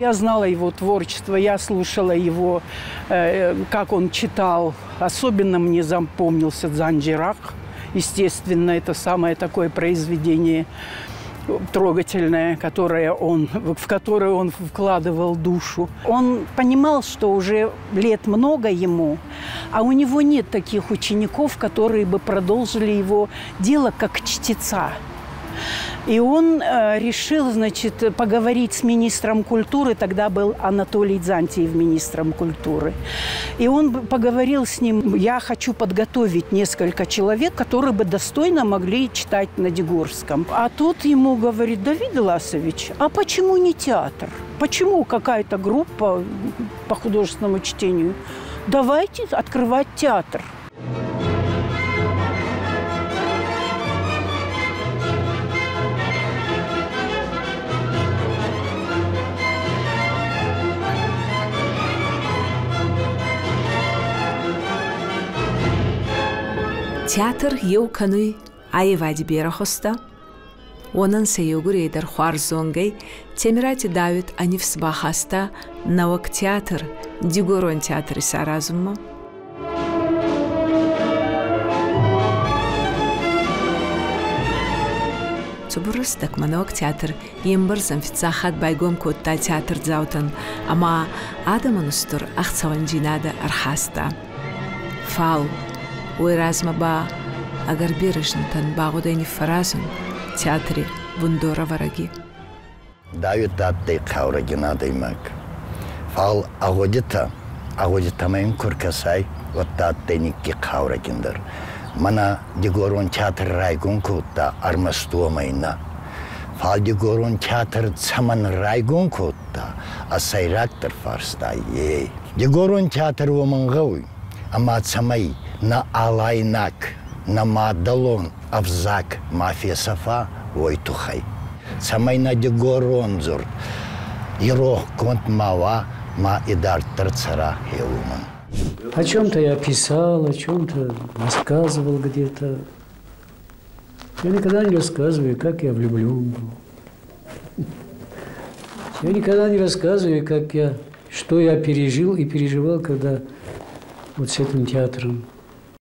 Я знала его творчество, я слушала его, как он читал. Особенно мне запомнился «Дзанджирах». Естественно, это самое такое произведение трогательное, в которое он вкладывал душу. Он понимал, что уже лет много ему, а у него нет таких учеников, которые бы продолжили его дело как чтеца. И он решил, значит, поговорить с министром культуры. Тогда был Анатолий Дзантиев министром культуры. И он поговорил с ним. Я хочу подготовить несколько человек, которые бы достойно могли читать на Дигорском. А тут ему говорит: Давид Ласович, а почему не театр? Почему какая-то группа по художественному чтению? Давайте открывать театр. Театр еу кӕнуй аййевади берӕ хузтӕ. Уонӕн сӕ еугурей дӕр хуарз зонгӕй, Темирати Дауит ӕ нифс бахаста нӕуӕг театр, Дигорон театр исаразунмӕ. Цубур рӕстӕгмӕ нӕуӕг театр е мбӕрзӕн фиццаг хатт байгом кодта театрдзаутӕн ӕма адӕмӕн устур ӕхцӕуӕндзийнадӕ ӕрхаста. Фал уой размӕ ба ӕгӕр берӕ зинтӕн багъудӕй ниффӕразун театри бундорӕвӕрӕги. Давид адтӕй хъаурӕгин адӕймаг. Фал агъодитӕмӕ ин ку ркӕсай, уӕдта адтӕй никки хъаурӕгиндӕр. Мӕнӕ Дигорон театр райгон кодта ӕрмӕст уомӕй нӕ. Фал Дигорон театр цӕмӕн райгон кодта, а сӕйрагдӕр фарста е. Дигорон театр уомӕн гъӕуй, ӕма цӕмӕй нӕ алайнаг, нӕ маддӕлон ӕвзаг ма фесӕфа, уой туххӕй. Цӕмӕй нӕ дигорон дзурд ирохгонд ма уа, ма идарддӕр цӕра хеуомӕн. О чем-то я писал, о чем-то рассказывал где-то. Я никогда не рассказываю, как я влюблен был. Я никогда не рассказываю, что я пережил и переживал, когда вот с этим театром.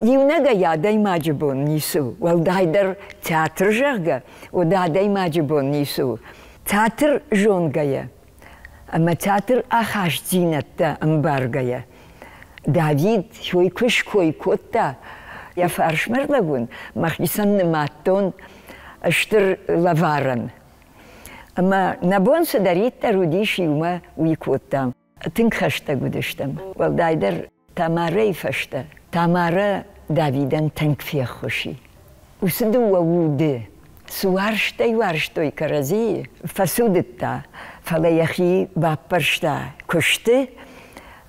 Иунӕгӕй адӕймаджы бон ницы у, уӕлдайдӕр театр, зӕгъгӕ, уӕд адӕймаджы бон ницы у. Театр зонгӕйӕ ӕмӕ театр ахастдзинӕдтӕ ӕмбаргӕйӕ, Давид уый куы ской кодта, йӕ фарсмӕ рлӕууын мӕхицӕн нымадтон стыр лӕварӕн. Ӕмӕ нӕ бон цыдӕриддӕр уыдис иумӕ, уый кодтам. Тынг хӕстӕг уыдыстӕм, уӕлдайдӕр Тамарӕйы фӕстӕ. Тамарӕ Давидӕн тынг феххуыс и. Уыцы дыууӕ уды цы уарзтӕй уарзтой кӕрӕдзийы, фӕцудыдта, фӕлӕ йӕхи баппӕрста куысты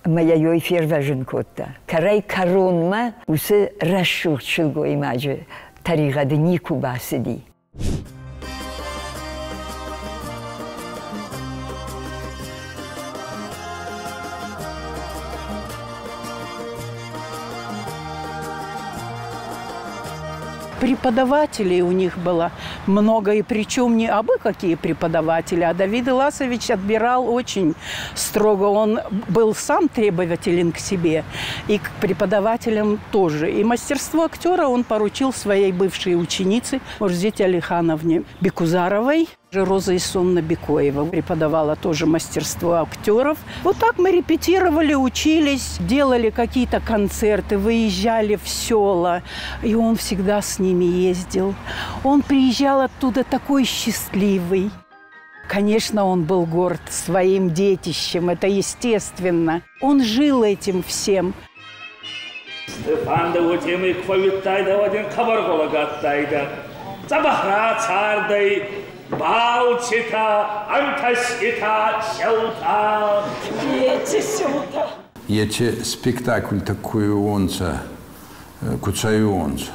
ӕмӕ йӕ ёй фервӕзын кодта. Кӕрӕй-кӕронмӕ уыцы рӕсугъд сылгоймаджы тӕригъӕды никуы бацыди. Преподавателей у них было много, и причем не абы какие преподаватели, а Давид Иласович отбирал очень строго. Он был сам требователен к себе и к преподавателям тоже. И мастерство актера он поручил своей бывшей ученице Мурзите Алихановне Бекузаровой. Роза Исонна Бекоева преподавала тоже мастерство актеров. Вот так мы репетировали, учились, делали какие-то концерты, выезжали в села. И он всегда с ними ездил. Он приезжал оттуда такой счастливый. Конечно, он был горд своим детищем, это естественно. Он жил этим всем. Стефан да утемы квавиттайда один хабар Дзӕбӕх цардӕй балцитӕ, ӕнтӕститӕ цӕутӕ. Дети сюда. Ечи спектакльтӕ ку уонцӕ, ку цӕуонцӕ,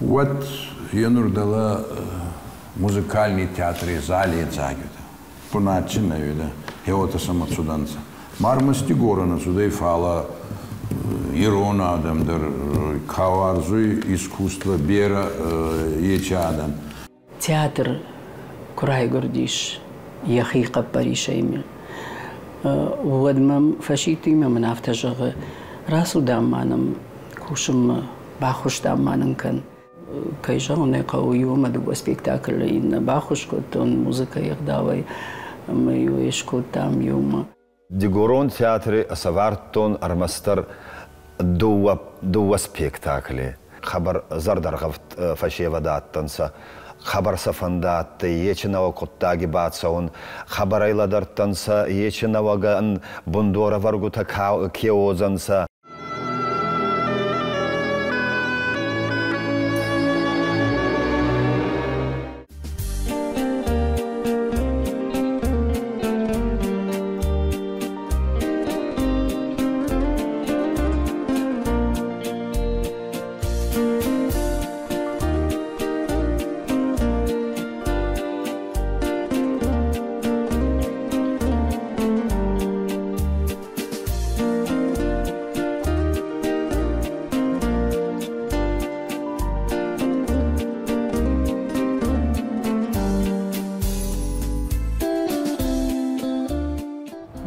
уӕд енур дӕлӕ музыкальный театри зали дзаг уидӕ. Бунатчи нӕ уидӕ, хеуотӕ сӕмӕ цудӕнцӕ. Ма ӕрмӕст Дигорӕ цудӕй, фалӕ ирон адӕм дӕр, ка уарзуй искусство, берӕ ечи адӕм. Театр куы райгуырдис йӕхи хъӕппӕрисӕй. Уӕд мӕм фӕсидти ӕмӕ мын афтӕ зӕгъы, рацу, дам, ма нӕм кусынмӕ, баххуыс, дам, ма нын кӕн. Кӕй зӕгъын ӕй хъӕуы, иу ӕмӕ дыууӕ спектаклы иннӕ баххуыс кодтон музыкӕйы ӕгъдауӕй ӕмӕ-иу ӕй скодтам иумӕ. Дигорон театри исӕвардтон ӕрмӕстдӕр дууӕ спектакли. Хъӕбӕр зӕрдӕргъӕвд фӕсевӕд адтӕнцӕ. Хъӕбӕр сӕ фӕндӕ адтӕй ечи нӕуӕг гъуддаги бацӕун, хъӕбӕрӕй лӕдӕрдтӕнцӕ, ечи нӕуӕгӕн бундорӕвӕргутӕ ке уодзӕнцӕ.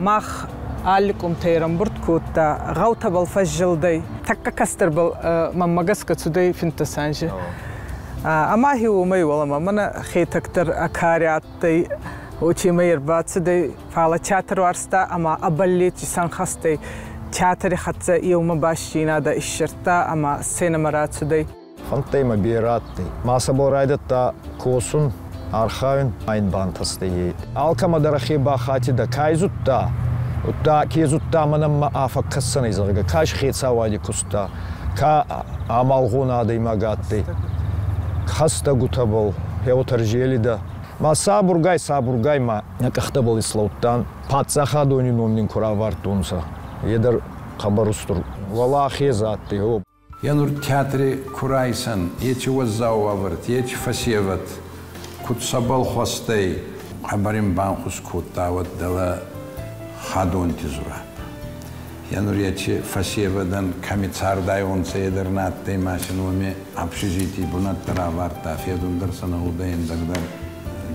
Мах алли къумтӕй ӕрӕмбурд кодта, гъӕутӕбӕл фӕззилдӕй. Тӕккӕ кӕстӕрбӕл мӕнмӕ гӕсгӕ цудӕй 15 анзи. Ӕма хе уомӕй уӕлӕмӕ мӕнӕ Хетӕг дӕр ӕ кари адтӕй, уотемӕй ӕрбацудӕй, фалӕ театр уарзта ӕма ӕ бӕллеци исӕнхӕст ӕй. Театри хӕццӕ еумӕ бастдзийнадӕ иссердта ӕма сценӕмӕ рацудӕй. Фӕндтӕй мӕ берӕ адтӕй. Ма сӕбӕл райдӕдта косун, архайун, ма ин бантӕстӕй. Алкӕмӕ дӕр ӕхе бахатидӕ, ка зудта, удта ке зудта, мӕнӕн мӕ фӕккӕсдзӕнӕй, зӕгъгӕ, ка хецауади куста, ка амалгъон адӕймаг адтӕй. Хӕстӕгутӕбӕл, хеуотӕ ӕрзелидӕ. Ма сабургай-сабургай ма нӕ къӕхтӕбӕл ислӕудтан. Паддзахадони ном нин ку равардтонцӕ, е дӕр хъӕбӕр устур уӕлахез адтӕй. Йӕ нур театри ку райсӕн, ечи уӕззау уавӕрти, ечи фӕсевӕд, куд сӕбӕл хуӕстӕй, хъӕбӕр ин банхус кодта уӕд дӕлӕ Хадонти Зураб. Йӕ нур ечи фӕсевӕдӕн кӕми цардайуонцӕ, е дӕр нӕ адтӕй ма син уоми общежитий бунӕттӕ равардта, федун дӕр сӕ нӕ гъудӕй, ӕндӕр дӕр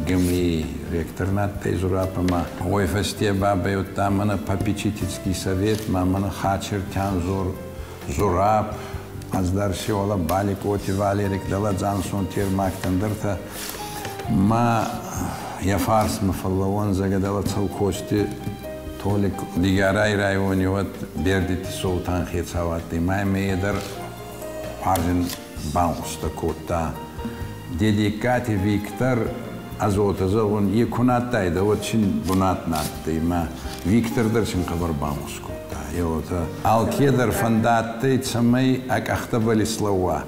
ГМИ ректор нӕ адтӕй Зураб ӕма уой фӕсте бабӕй удта мӕнӕ попечительский совет ма мӕнӕ Хачиртян Зураб, ӕз дӕр си уӕлӕ Баликъоти Валерик, дӕлӕ Дзансон Термактӕн дӕртӕ ма йӕ фарсмӕ фӕллӕууӕн зӕгӕ дӕлӕ Цӕлкости Толик Дигорай райони уӕд Бердити Солтан хецау адтӕй, ма имӕ е дӕр хуарзин банхустӕ кодта. Дедегкати Виктор ӕз уотӕ зӕгъун, е ку нӕ адтайдӕ, уӕд син бунат нӕ адтӕй, ма Виктор дӕр син хъӕбӕр банхус кодта. Е уотӕ алкедӕр фӕндадтӕй, цӕмӕй ӕ къӕхтӕбӕл ислӕууа.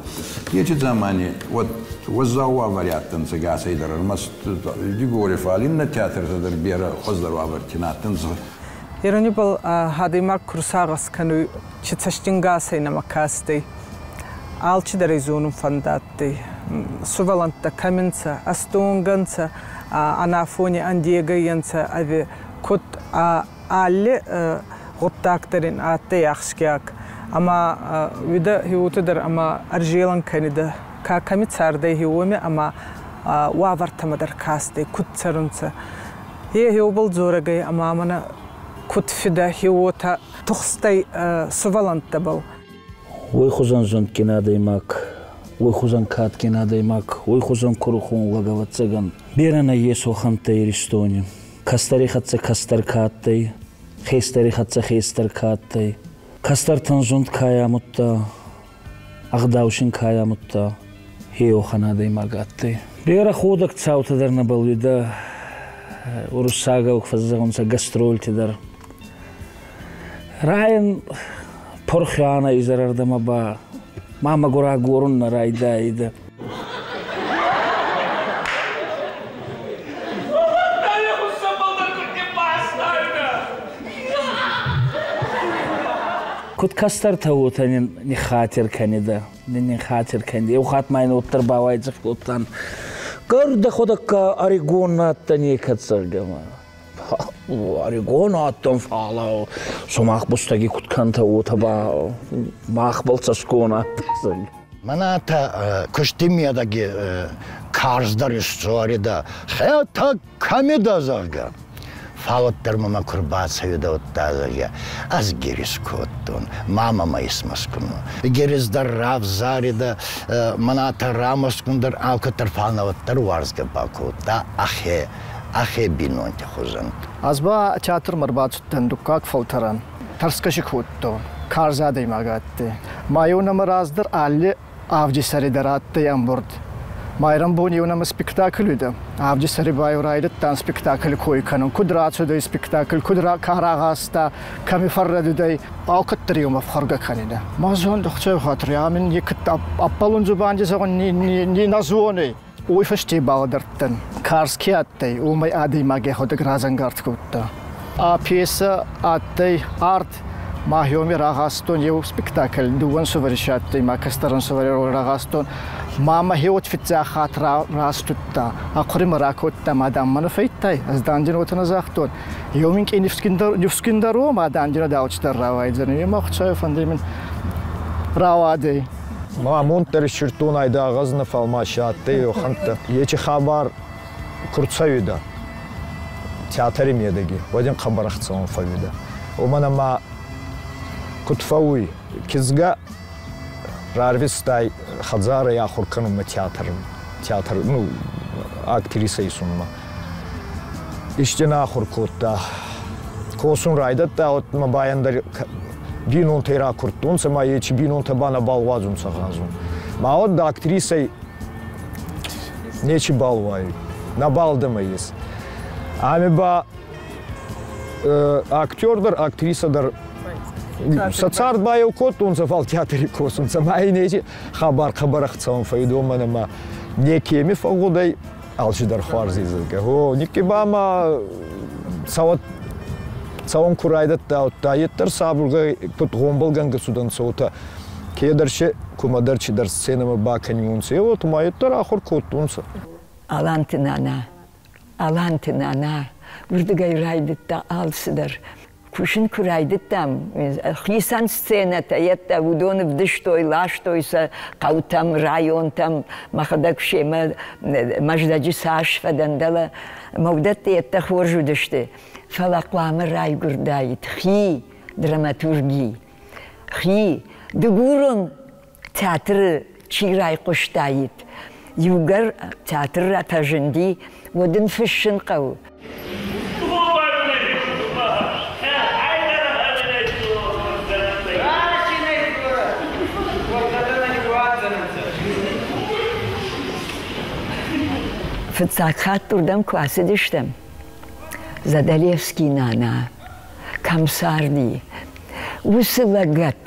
Ечи дзамани уӕд уӕззау уавӕри адтӕнцӕ гасӕй дӕр, ӕрмӕст Дигори, фал иннӕ театртӕ дӕр берӕ хуӕздӕр уавӕрти нӕ адтӕнцӕ. Иронибӕл адӕймаг ку рсагъӕс кӕнуй, чи цӕстингасӕй нӕмӕ кастӕй. Алчидӕр ӕй зонун фӕндадтӕй. Сувӕллӕнттӕ кӕми нцӕ, ӕстонгӕ нцӕ, ӕнафони ӕндегӕй ӕнцӕ ӕви куд алли гъуддаг дӕр ин адтӕй ахсгиаг. Ӕма уидӕ хеуотӕ дӕр ӕма ӕрзелӕн кӕнидӕ, ка кӕми цардӕй уоми ӕма уавӕртӕмӕ дӕр кастӕй, куд цӕрунцӕ. Е хеубӕл дзорӕг ӕй ӕма мӕнӕ куд фидӕ хеуотӕ тухстӕй сувӕллӕнттӕбӕл. Уой хузӕн зундгин адӕймаг, уой хузӕн кадгин адӕймаг, уой хузӕн курухон лӕг, ӕвӕццӕгӕн, берӕ нӕййес уӕхӕнттӕ Иристони. Кӕстӕри хӕццӕ кӕстӕр ка адтӕй, хестӕри хӕццӕ хестӕр ка адтӕй. Кӕстӕртӕн зунд ка амудта, ӕгъдау син ка амудта, хе уӕхӕн адӕймаг адтӕй. Берӕ ходӕг цаутӕ дӕр нӕбал уидӕ, уруссагау фӕззӕгъунцӕ гастрольти дӕр. Райӕн пурхиана изӕрӕрдӕмӕ ба ма мӕгур агорун нӕ райдаидӕ. Куд кӕстӕртӕ уотӕ нин ниххатир кӕнидӕ, ниххатир кӕнидӕ. Еу хатт ма ин уӕддӕр бауайдзӕф кодтан. Гӕр дӕхуӕдӕгка ӕригон нӕ адтӕ некӕд, зӕгъгӕ ма. Ӕригон адтӕн, фалӕ сумах бустӕги куд кӕнтӕ, уотӕ ба махбӕл цӕсгон адтӕй. Мӕнӕ та куысти медӕги карздӕр исдзоридӕ, Хетӕг кӕми дӕ, зӕгъгӕ. Фал уӕддӕр мӕмӕ ку рбацӕуидӕ, уӕдта, зӕгъгӕ, ӕз гириз кодтон, ма мӕмӕ исмӕскунмӕ. Гириз дӕр равзаридӕ, мӕнӕ рамӕскун дӕр алкӕддӕр, фал нӕ уӕддӕр уарзгӕ бакодта ӕхе, ӕхе бийнонти хузӕн. Ӕз ба театрмӕ ӕрбацудтӕн дуккаг фӕлтӕрӕн. Тӕрсгӕ си кодтон, карз адӕймаг адтӕй. Ма еу нӕмӕ раздӕр алли авдисӕри дӕр адтӕй ӕмбурд. Майрӕнбон еу нӕмӕ спектакль уидӕ. Авдисӕри ба еу райдӕдтан спектакль кой кӕнун. Куд рацудӕй спектакль, куд ка рагъазта, кӕми фӕррӕдудӕй, алкӕддӕр еумӕ ӕфхуӕргӕ кӕнидӕ. Ма зон, Хуцауи хатир, амин некӕд ӕппӕлун дзубанди зӕгъун не нӕ зонуй. Уой фӕсте балӕдӕрдтӕн, карз ке адтӕй, уомӕй адӕймаг ӕхуӕдӕг разӕнгард кодта. А пьесӕ адтӕй арт. Мӕхеуми рагъазтон еу спектакль, дууӕ ӕнсувӕри си адтӕй, мӕ кӕстӕр ӕнсувӕри рагъазтон. Ма мӕхе уод фиццаг хатт растудта, ахъури мӕ ракодта, ма дам мӕ нӕ фӕйдтай, ӕз дан дин уотӕ нӕ загътон. Еу минкъий нифсгиндӕр уо, ма дан дин алчидӕр рауайдзӕнӕй. Ема Хуцауи фӕндӕй мин рауадӕй. Ма амонд дӕр иссирдтон айдагъ ӕз нӕ, фал ма си адтӕй уӕхӕнттӕ. Ечи хабар ку рцӕуидӕ театри медӕги, уӕд ин хъӕбӕр ӕхцӕуӕн фӕууидӕ. Уомӕн ӕма куд фӕууй, кизгӕ рарвистай хӕдзарӕй ахур кӕнунмӕ театр, театр, ну, актрисӕ исунмӕ. Исти нӕ ахур кодта. Косун райдӕдта, уӕд мӕ ба ӕндӕр бийнонтӕй ракурдтонцӕ, ма ечи бийнонтӕ ба нӕбал уадзунцӕ гъазун. Ма уӕд актрисӕй нечи бал уайуй, нӕбал дӕмӕ ес. Ами ба актер дӕр, актрисӕ дӕр сӕ цард баеу кодтонцӕ, фал театри косунцӕ. Ма ин ечи хабар хъӕбӕр ӕхцӕуӕн фӕййидӕ, уомӕн ӕма некеми фӕгъгъудӕй, алчидӕр хуарз изӕргӕ. Гъо, никки ба ма цӕуӕт цӕуӕн ку райдӕдта, удта еттӕр сабургай куд гъомбӕлгӕнгӕ цудӕнцӕ, уотӕ кедӕр се кумӕдӕр чидӕр сценӕмӕ бакӕниуонцӕ, уотӕ ма еттӕр ахур кодтонцӕ. Аланты нана, Аланты нана, уырдыгӕй райдыдта алцыдӕр. Кусын куы райдыдтам, хицӕн сценӕтӕ йедтӕ уыдон ӕвдыстой, ластой сӕ хъӕутӕм, районтӕм, мӕхӕдӕг семӕ Мӕздӕджы цас фӕдӕн дӕлӕ, мӕ уыдӕттӕ йедтӕ хорз уыдысты. Фӕлӕ хъуамӕ райгуырдаид хи драматурги, хи дыгурон театры чи райхъуыстаид. Иугӕр театр рафӕзынди, уӕд ын фыссын хъӕуы. Фыццаг хатт уырдӕм куы ацыдыстӕм, Задалевский нана кӕм царди, уыцы лӕгӕт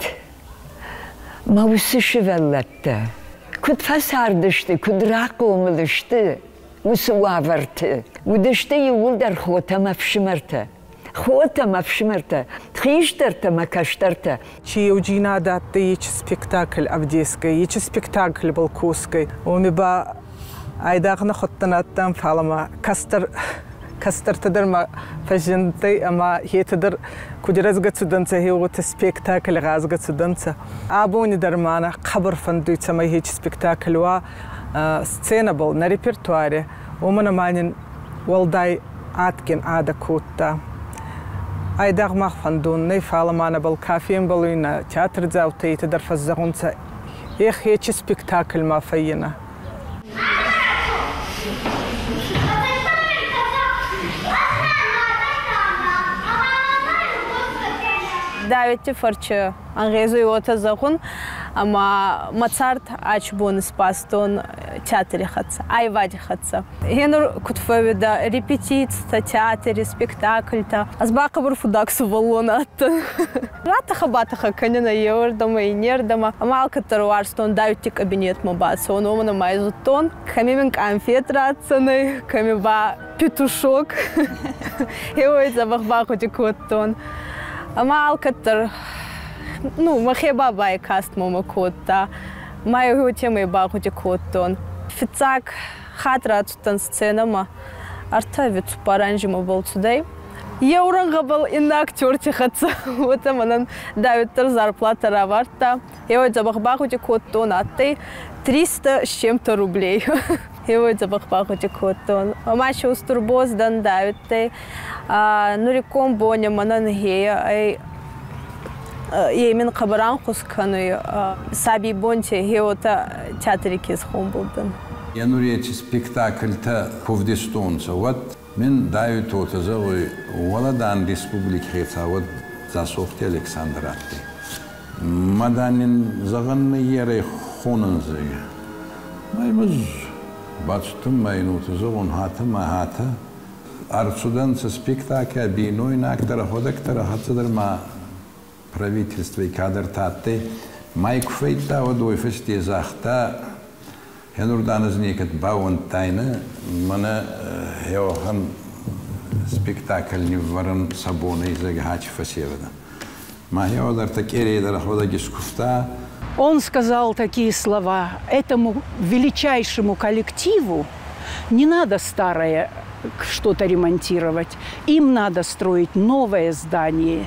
мӕ уыцы сывӕллӕттӕ куыд фӕцардысты, куыд рахъомыл сты уыцы уавӕрты. Уыдысты иууылдӕр хотӕ мӕ фсымӕртӕ. Хотӕ мӕ фсымӕртӕ, хистӕртӕ мӕ кӕстӕртӕ. Чи еуджийнадӕ адтӕй ечи спектакль ӕвдесгӕй, ечи спектакльбӕл косгӕй, уоми ба айдагъ нӕ хуттӕн адтан, фал ма кӕстӕр кӕстӕртӕ дӕр ма фӕззиндтӕй ӕма етӕ дӕр куд ирӕзгӕ цудӕнцӕ, гъеуотӕ спектакль гъазгӕ цудӕнцӕ. Абони дӕр ма нӕ хъӕбӕр фӕндуй, цӕмӕй ечи спектакль уа сценӕбӕл, нӕ репертуаре, уомӕн ӕма нин уӕлдай адгин адӕ кодта. Айдагъ мах фӕндон нӕй, фал ма нӕбӕл ка фембӕлуй, нӕ театрдзаутӕ етӕ дӕр фӕззӕгъунцӕ, эх, ечи спектакль ма фӕййинӕ. Давидти фӕрчы ӕнгъезуй уотӕ зӕгъун, ӕма мӕ цард ачбон исбастон театри хӕццӕ, айвади хӕццӕ. Гъенур куд фӕууидӕ репетицитӕ, театри, спектакльтӕ. Ӕз ба хъӕбӕр фудаг сувӕллон адтӕн. Ратӕхӕ-батӕхӕ кӕнинӕ еуӕрдӕмӕ, иннердӕмӕ. Ӕма алкӕддӕр уарзтон Давидти кабинетмӕ бацӕун, уомӕн ӕма зудтон, кӕми мин къанфет ратдзӕнӕй, кӕми ба петушок. Еуей дзӕбӕх багъуди кодтон. Ӕма алкӕддӕр, ну, мӕхе бабай каст мӕмӕ кодта. Ма еуемӕй багъуди кодтон. Фиццаг хатт рацудтӕн сценӕмӕ, ӕртӕ ӕви цуппар анзи мӕбӕл цудӕй. Еу рӕнгъӕбӕл иннӕ актерти хӕццӕ, уотӕ мӕнӕн Давид дӕр зарплатӕ равардта. Еуей дзӕбӕх багъуди кодтон, адтӕй 300 с чем-то рублей. Гъеуой дзӕбӕх багъуди кодтон. Ӕма си устур боз дӕн Давидтӕй. Нуриккон бони мӕнӕн гъе ӕй е мин хъӕбӕр ӕнхус кӕнуй. Сабийбонти гъеуотӕ театри ке исгъомбӕл дӕн. Енур еци спектакльтӕ ку вдистонцӕ, уӕд мин Давид уотӕ зӕгъуй, уӕлӕ, дан, республики хецауад Дзасохти Александр адтӕй. Ма, дан, ин зӕгъӕн нӕййерӕй хонӕн, зӕгъгӕ. Ма имӕ бацудтӕн ма ин уотӕ зӕгъун, хатӕ ма хатӕ. Ӕрцудӕнцӕ спектакль, бийнойнаг дӕр, ӕхуӕдӕг дӕр, хӕццӕ дӕр ма правительствой кадӕртӕ адтӕй. Ма ку фӕйдта, уӕд уой фӕсте загъта, Хенур, дан, ӕз некӕд баууӕндтайнӕ, мӕнӕ еуӕхӕн спектакль ниввӕрӕн сӕ бонӕй, зӕгъгӕ, хачи фӕсевӕдӕн. Ма хеуӕдӕртӕ къерей дӕр ӕхуӕдӕг искувта. Он сказал такие слова: этому величайшему коллективу не надо старое что-то ремонтировать, им надо строить новое здание.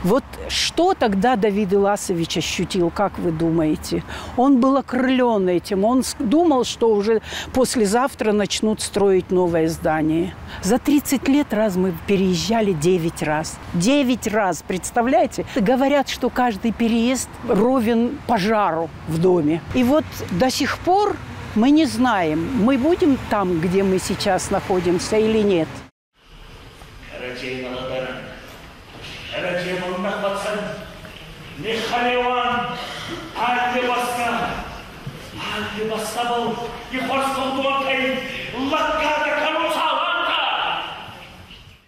Вот что тогда Давид Иласович ощутил, как вы думаете? Он был окрылен этим, он думал, что уже послезавтра начнут строить новое здание. За 30 лет раз мы переезжали 9 раз. 9 раз, представляете? Говорят, что каждый переезд ровен пожару в доме. И вот до сих пор мы не знаем, мы будем там, где мы сейчас находимся, или нет.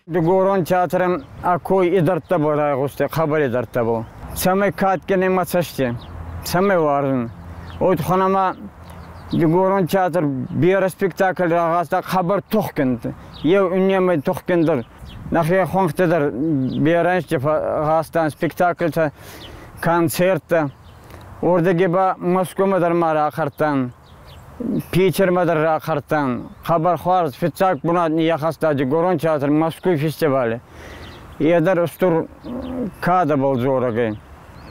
Дигорон театрӕн ӕ кой идарддӕр райгъустӕй, хъӕбӕр идарддӕр. Цӕмӕй кадгин имӕ цӕсти, цӕмӕй уарзун. Уой туххӕн ӕма Дигорон театр берӕ спектакль рагъазта хъӕбӕр тухгин, еу иннемӕй тухгиндӕр. Нӕхе хуӕнхти дӕр берӕ ӕнзти гъазтан спектакльтӕ, концерттӕ. Уордӕги ба Москвамӕ дӕр ма рахъӕрдтан, Питермӕ дӕр рахъӕрдтан. Хъӕбӕр хуарз фиццаг бунат ниййахӕста Дигорон театр Москвуй фестивали. Е дӕр устур кадӕбӕл дзорӕг ӕй.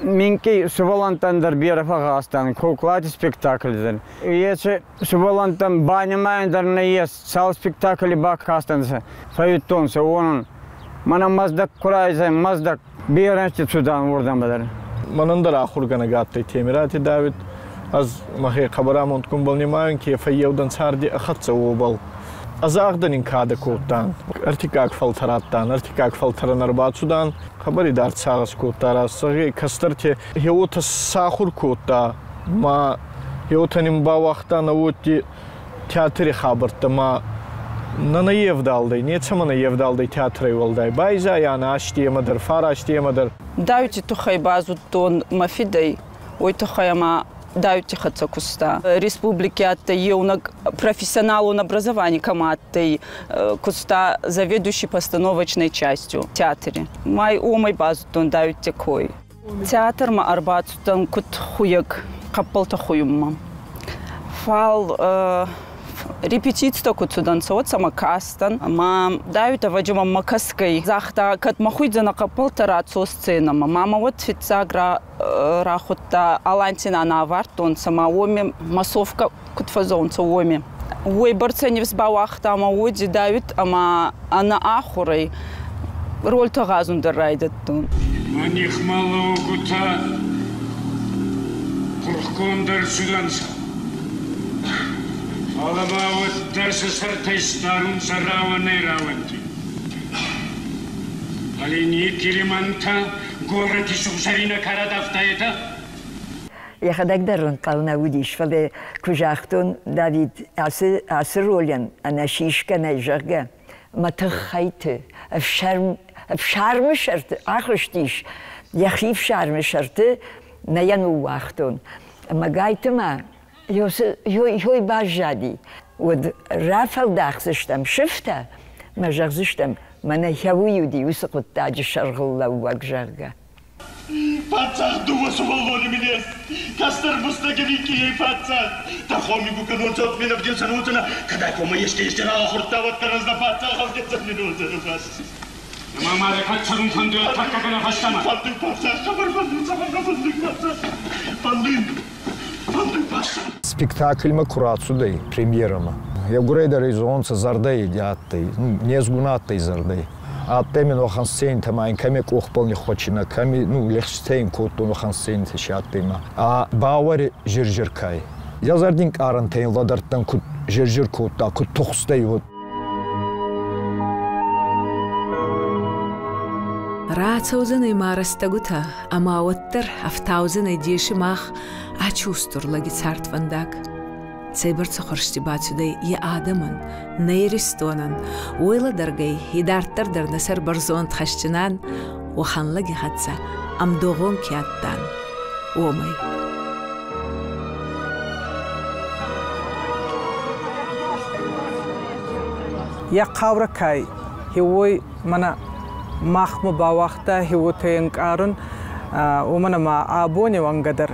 Минкъий сувӕллӕнттӕн дӕр берӕ фӕгъгъазтан куклати спектакль дӕр. Еци сувӕллӕнттӕн банимайӕн дӕр нӕййес, цал спектакли бакастӕнцӕ, фӕййидтонцӕ, уонӕн. Мӕнӕ Мӕздӕг ку райзӕй, Мӕздӕг берӕ ӕнзти цудан уордӕмӕ дӕр. Мӕнӕн дӕр ахургӕнӕг адтӕй Темирати Давид. Ӕз мӕхе хъӕбӕр амондгунбӕл нимайун, ке фӕййеу дӕн царди ӕ хӕццӕ, уобӕл. Ӕз ин кадӕ кодтан. Ӕртиккаг фӕлтӕр адтан, ӕртиккаг фӕлтӕрӕн ӕрбацудан. Хъӕбӕр идард сагъӕс кодта, раст кӕстӕрти гъеуотӕ сахур кодта, ма гъеуотӕ нин бауагъта нӕ уодти театри хабӕрттӕ, ма нӕ нӕ евдалдӕй, нецӕмӕ нӕ евдалдӕй театрӕй уӕлдай. Байзайӕн астемӕ дӕр, фарастемӕ дӕр. Дауити туххӕй базудтон мӕ фидӕй, уой туххӕй ӕма Дауити хӕццӕ куста. Республики адтӕй еунӕг профессионалон образование кӕмӕ адтӕй, куста заведующий постановочной частью театри. Май уомӕй базудтон Дауити кой. Театрмӕ ӕрбацудтӕн куд хуйӕг, хъӕппӕлтӕ хуйунмӕ. Фал репетицитӕ куд цудӕнцӕ, уӕд сӕмӕ кастӕн. Ӕма Давид ӕвӕджи мӕмӕ кӕсгӕй загъта, кӕд мӕ хуйдзӕнӕ хъӕппӕлтӕ, рацо сценӕмӕ. Ма мӕ уӕд фиццаг рахудта Аланти нана ӕвардтонцӕ, ма уоми массовка куд фӕззӕунцӕ, уоми. Уой бӕрцӕ нифс бауагъта мӕ уоди Давид ӕма ӕнӕ ахурӕй рольтӕ гъазун дӕр райдӕдтон. Мӕ нихмӕлӕугутӕ пурхгонд ӕрцудӕнцӕ. Фалӕ ма уӕддӕр сӕ сӕртӕ сдарунцӕ рауӕнӕй-рауӕнти. Фал ин лимӕнтӕ горӕти сугъзӕрийнӕ ка радавта, етӕ? Йӕхӕдӕг дӕр ӕнхъӕл нӕ уыдис, фӕлӕ куы загътон, Давид, ацы ролӕн ӕнӕ сисгӕ нӕй, зӕгъгӕ, мӕ тыххӕйты ӕфсармы сӕрты ахызтис, йӕхи фсармы сӕрты нӕ йӕ ныууагътон. Ӕмӕ гайтыма ёй баззади. Уӕд рафӕлдахдзыстӕм сыфтӕ мӕ зӕгъдзыстӕм, мӕнӕ хӕуый уыди уыцы хъуыддаджы сӕргълӕууӕг, зӕгъгӕ. Паддзах, дууӕ сувӕллони мин ес. Кӕстӕр бустӕги минкъийӕй паддзах. Тӕрхон мин ку кӕнонцӕ, уӕд мин ӕвдесӕн уодзӕнӕ. Кӕд ӕй комӕ еске ралӕхурдта, уӕддӕр ӕз нӕ паддзах ӕвдесӕн мин уодзӕнӕ бас. Ӕма ма дӕ кӕд цӕрун фӕндуй, тӕккӕ кӕнӕ фӕстӕмӕ? Фӕндуй, паддзах, хъӕбӕр фӕндуй, цӕмӕн нӕ фӕндуй, паддзах? Фӕндуй. Фӕндуй паддзах. Спектакльмӕ ку рацудӕй премьерӕмӕ, еугурӕй дӕр ӕй зонунцӕ, зӕрдӕй адтӕй, незгун адтӕй зӕрдӕй. Адтӕй мин уӕхӕн сценитӕ ма ин кӕми къохбӕл ниххуӕчинӕ, кӕми, ну, лӕгъстӕ ин кодтон, уӕхӕн сценитӕ си адтӕй ма. А бауӕри зир-зир кӕй. Йӕ зӕрди нкъарӕнтӕ ин лӕдӕрдтӕн, куд зир-зир кодта, куд тухстӕй, уод. Рацӕудзӕнӕй ма рӕстӕгутӕ, ӕма уӕддӕр ӕфтаудзӕнӕй деси мах ачи устур лӕги цардвӕндаг. Цӕйбӕрцӕ хуӕрзти бацудӕй е адӕмӕн, нӕ Иристонӕн, уой лӕдӕргӕй, идарддӕр дӕр нӕ сӕр бӕрзонд хӕсджинан, уӕхӕн лӕги хӕццӕ ӕмдогъон ке адтан, уомӕй. Йӕ хъаурӕ кӕй, уой мӕнӕ махмӕ бауагъта, уотӕ ӕнкъарун, уомӕн ӕма абони уӕнгӕ дӕр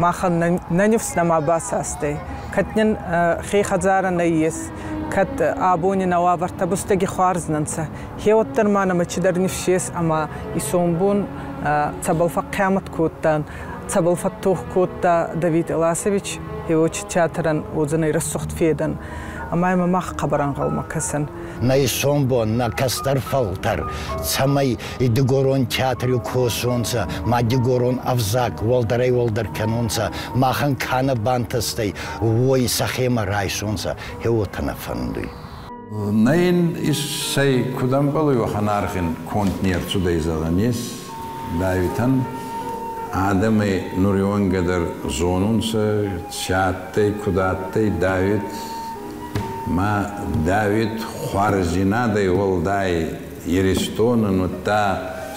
махӕн нӕ нифс нӕма басастӕй. Кӕд нин хе хӕдзарӕ нӕййес, кӕд абони нӕ уавӕртӕ бустӕги хуарз нӕ нцӕ, хеуӕддӕр ма нӕмӕ чидӕр нифс ес ӕма исонбон цӕбӕл фӕхъхъиамӕт кодтан, цӕбӕл фӕттох кодта Давид Эласович, хеуочи театрӕн уодзӕнӕй рӕсугъд федӕн. Ӕма имӕ мах хъӕбӕр ӕнгъӕлмӕ кӕсӕн. Нӕ исонбон, нӕ кӕстӕр фӕлтӕр, цӕмӕй дигорон театри косонцӕ, ма дигорон ӕвзаг уӕлдӕрӕй-уӕлдӕр кӕнонцӕ, махӕн ка нӕ бантӕстӕй, уой сӕхемӕ райсонцӕ, хе уотӕ нӕ фӕндуй. Нӕ ин иссӕй, куд ӕмбӕлуй, уӕхӕн аргъ ин конд не рцудӕй, зӕгъӕн ес. Давитӕн адӕмӕй нуриуӕнгӕ дӕр зонунцӕ, ци адтӕй, куд адтӕй Давид. Ма Давид хуарздзийнадӕй уӕлдай Иристонӕн, удта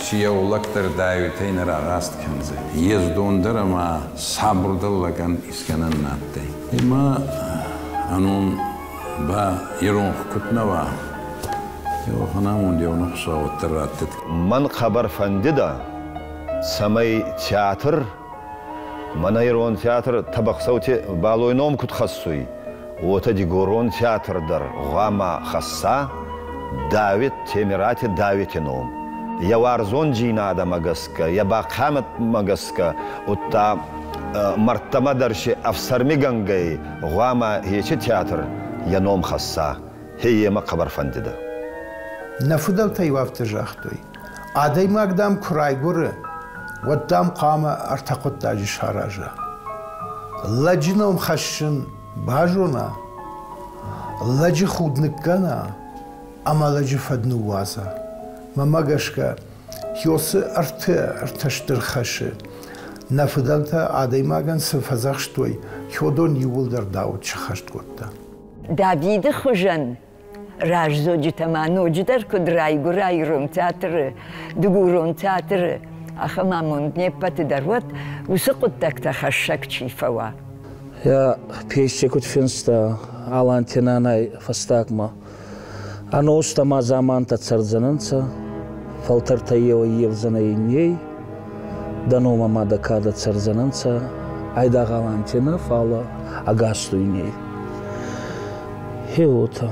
си еу лӕг дӕр Давитӕй нӕ рагъаст кӕндзӕй. Ездондӕр ӕма сабурдӕр лӕгӕн искӕнӕн на адтӕй. Ма ӕ ном ба иронх куд нӕ уа, еуӕхӕн амонд еунӕг Хуцау уӕддӕр раттӕд. Мӕн хъӕбӕр фӕндидӕ, цӕмӕй театр, мӕнӕ ирон театр Тӕбӕхсӕути Балой ном куд хӕссуй, уотӕ дигорон театр дӕр гъуама хӕсса Давид Темирати Давити ном. Йӕ уарзондзийнадӕмӕ гӕсгӕ, йӕ бахъиамӕтмӕ гӕсгӕ, удта мӕрдтӕмӕ дӕр си ӕфсӕрмигӕнгӕй гъуама ечи театр йӕ ном хӕсса. Хе емӕ хъӕбӕр фӕндидӕ. Нӕ фыдӕлтӕ-иу афтӕ загътой: адӕймаг, дам, куы райгуыры, уӕд, дам, хъуамӕ ӕртӕ хъуыддаджы сараза. Лӕджы ном хӕссын базона, лӕджы худ ныккӕна ӕмӕ лӕджы фӕд ныууадза. Мӕнмӕ гӕсгӕ, Хёсы ӕртӕ стыр хӕсы нӕ фыдӕлтӕ адӕймагӕн цы фӕдзӕхстой, уыдон иууылдӕр Дауыт сӕххӕст кодта. Давиды хуызӕн раздзоджытӕ ма ноджыдӕр куыд райгуыра ирон театры, дыгурон театры, ахӕм амонд не ппӕты дӕр уӕд, уыцы хъуыддӕгтӕ хӕссӕг чи фӕуа. Йӕ пьесӕ куыд финста Аланти нанай фӕстагмӕ, ӕностӕ ма дзамантӕ цӕрдзӕнӕнцӕ, фӕлтӕртӕ еуӕй-евдзӕнӕй инней, дӕ ном ӕма дӕ кадӕ цӕрдзӕнӕнцӕ айдагъ Аланти нӕ, фал ӕгас дуйней. Хе уотӕ.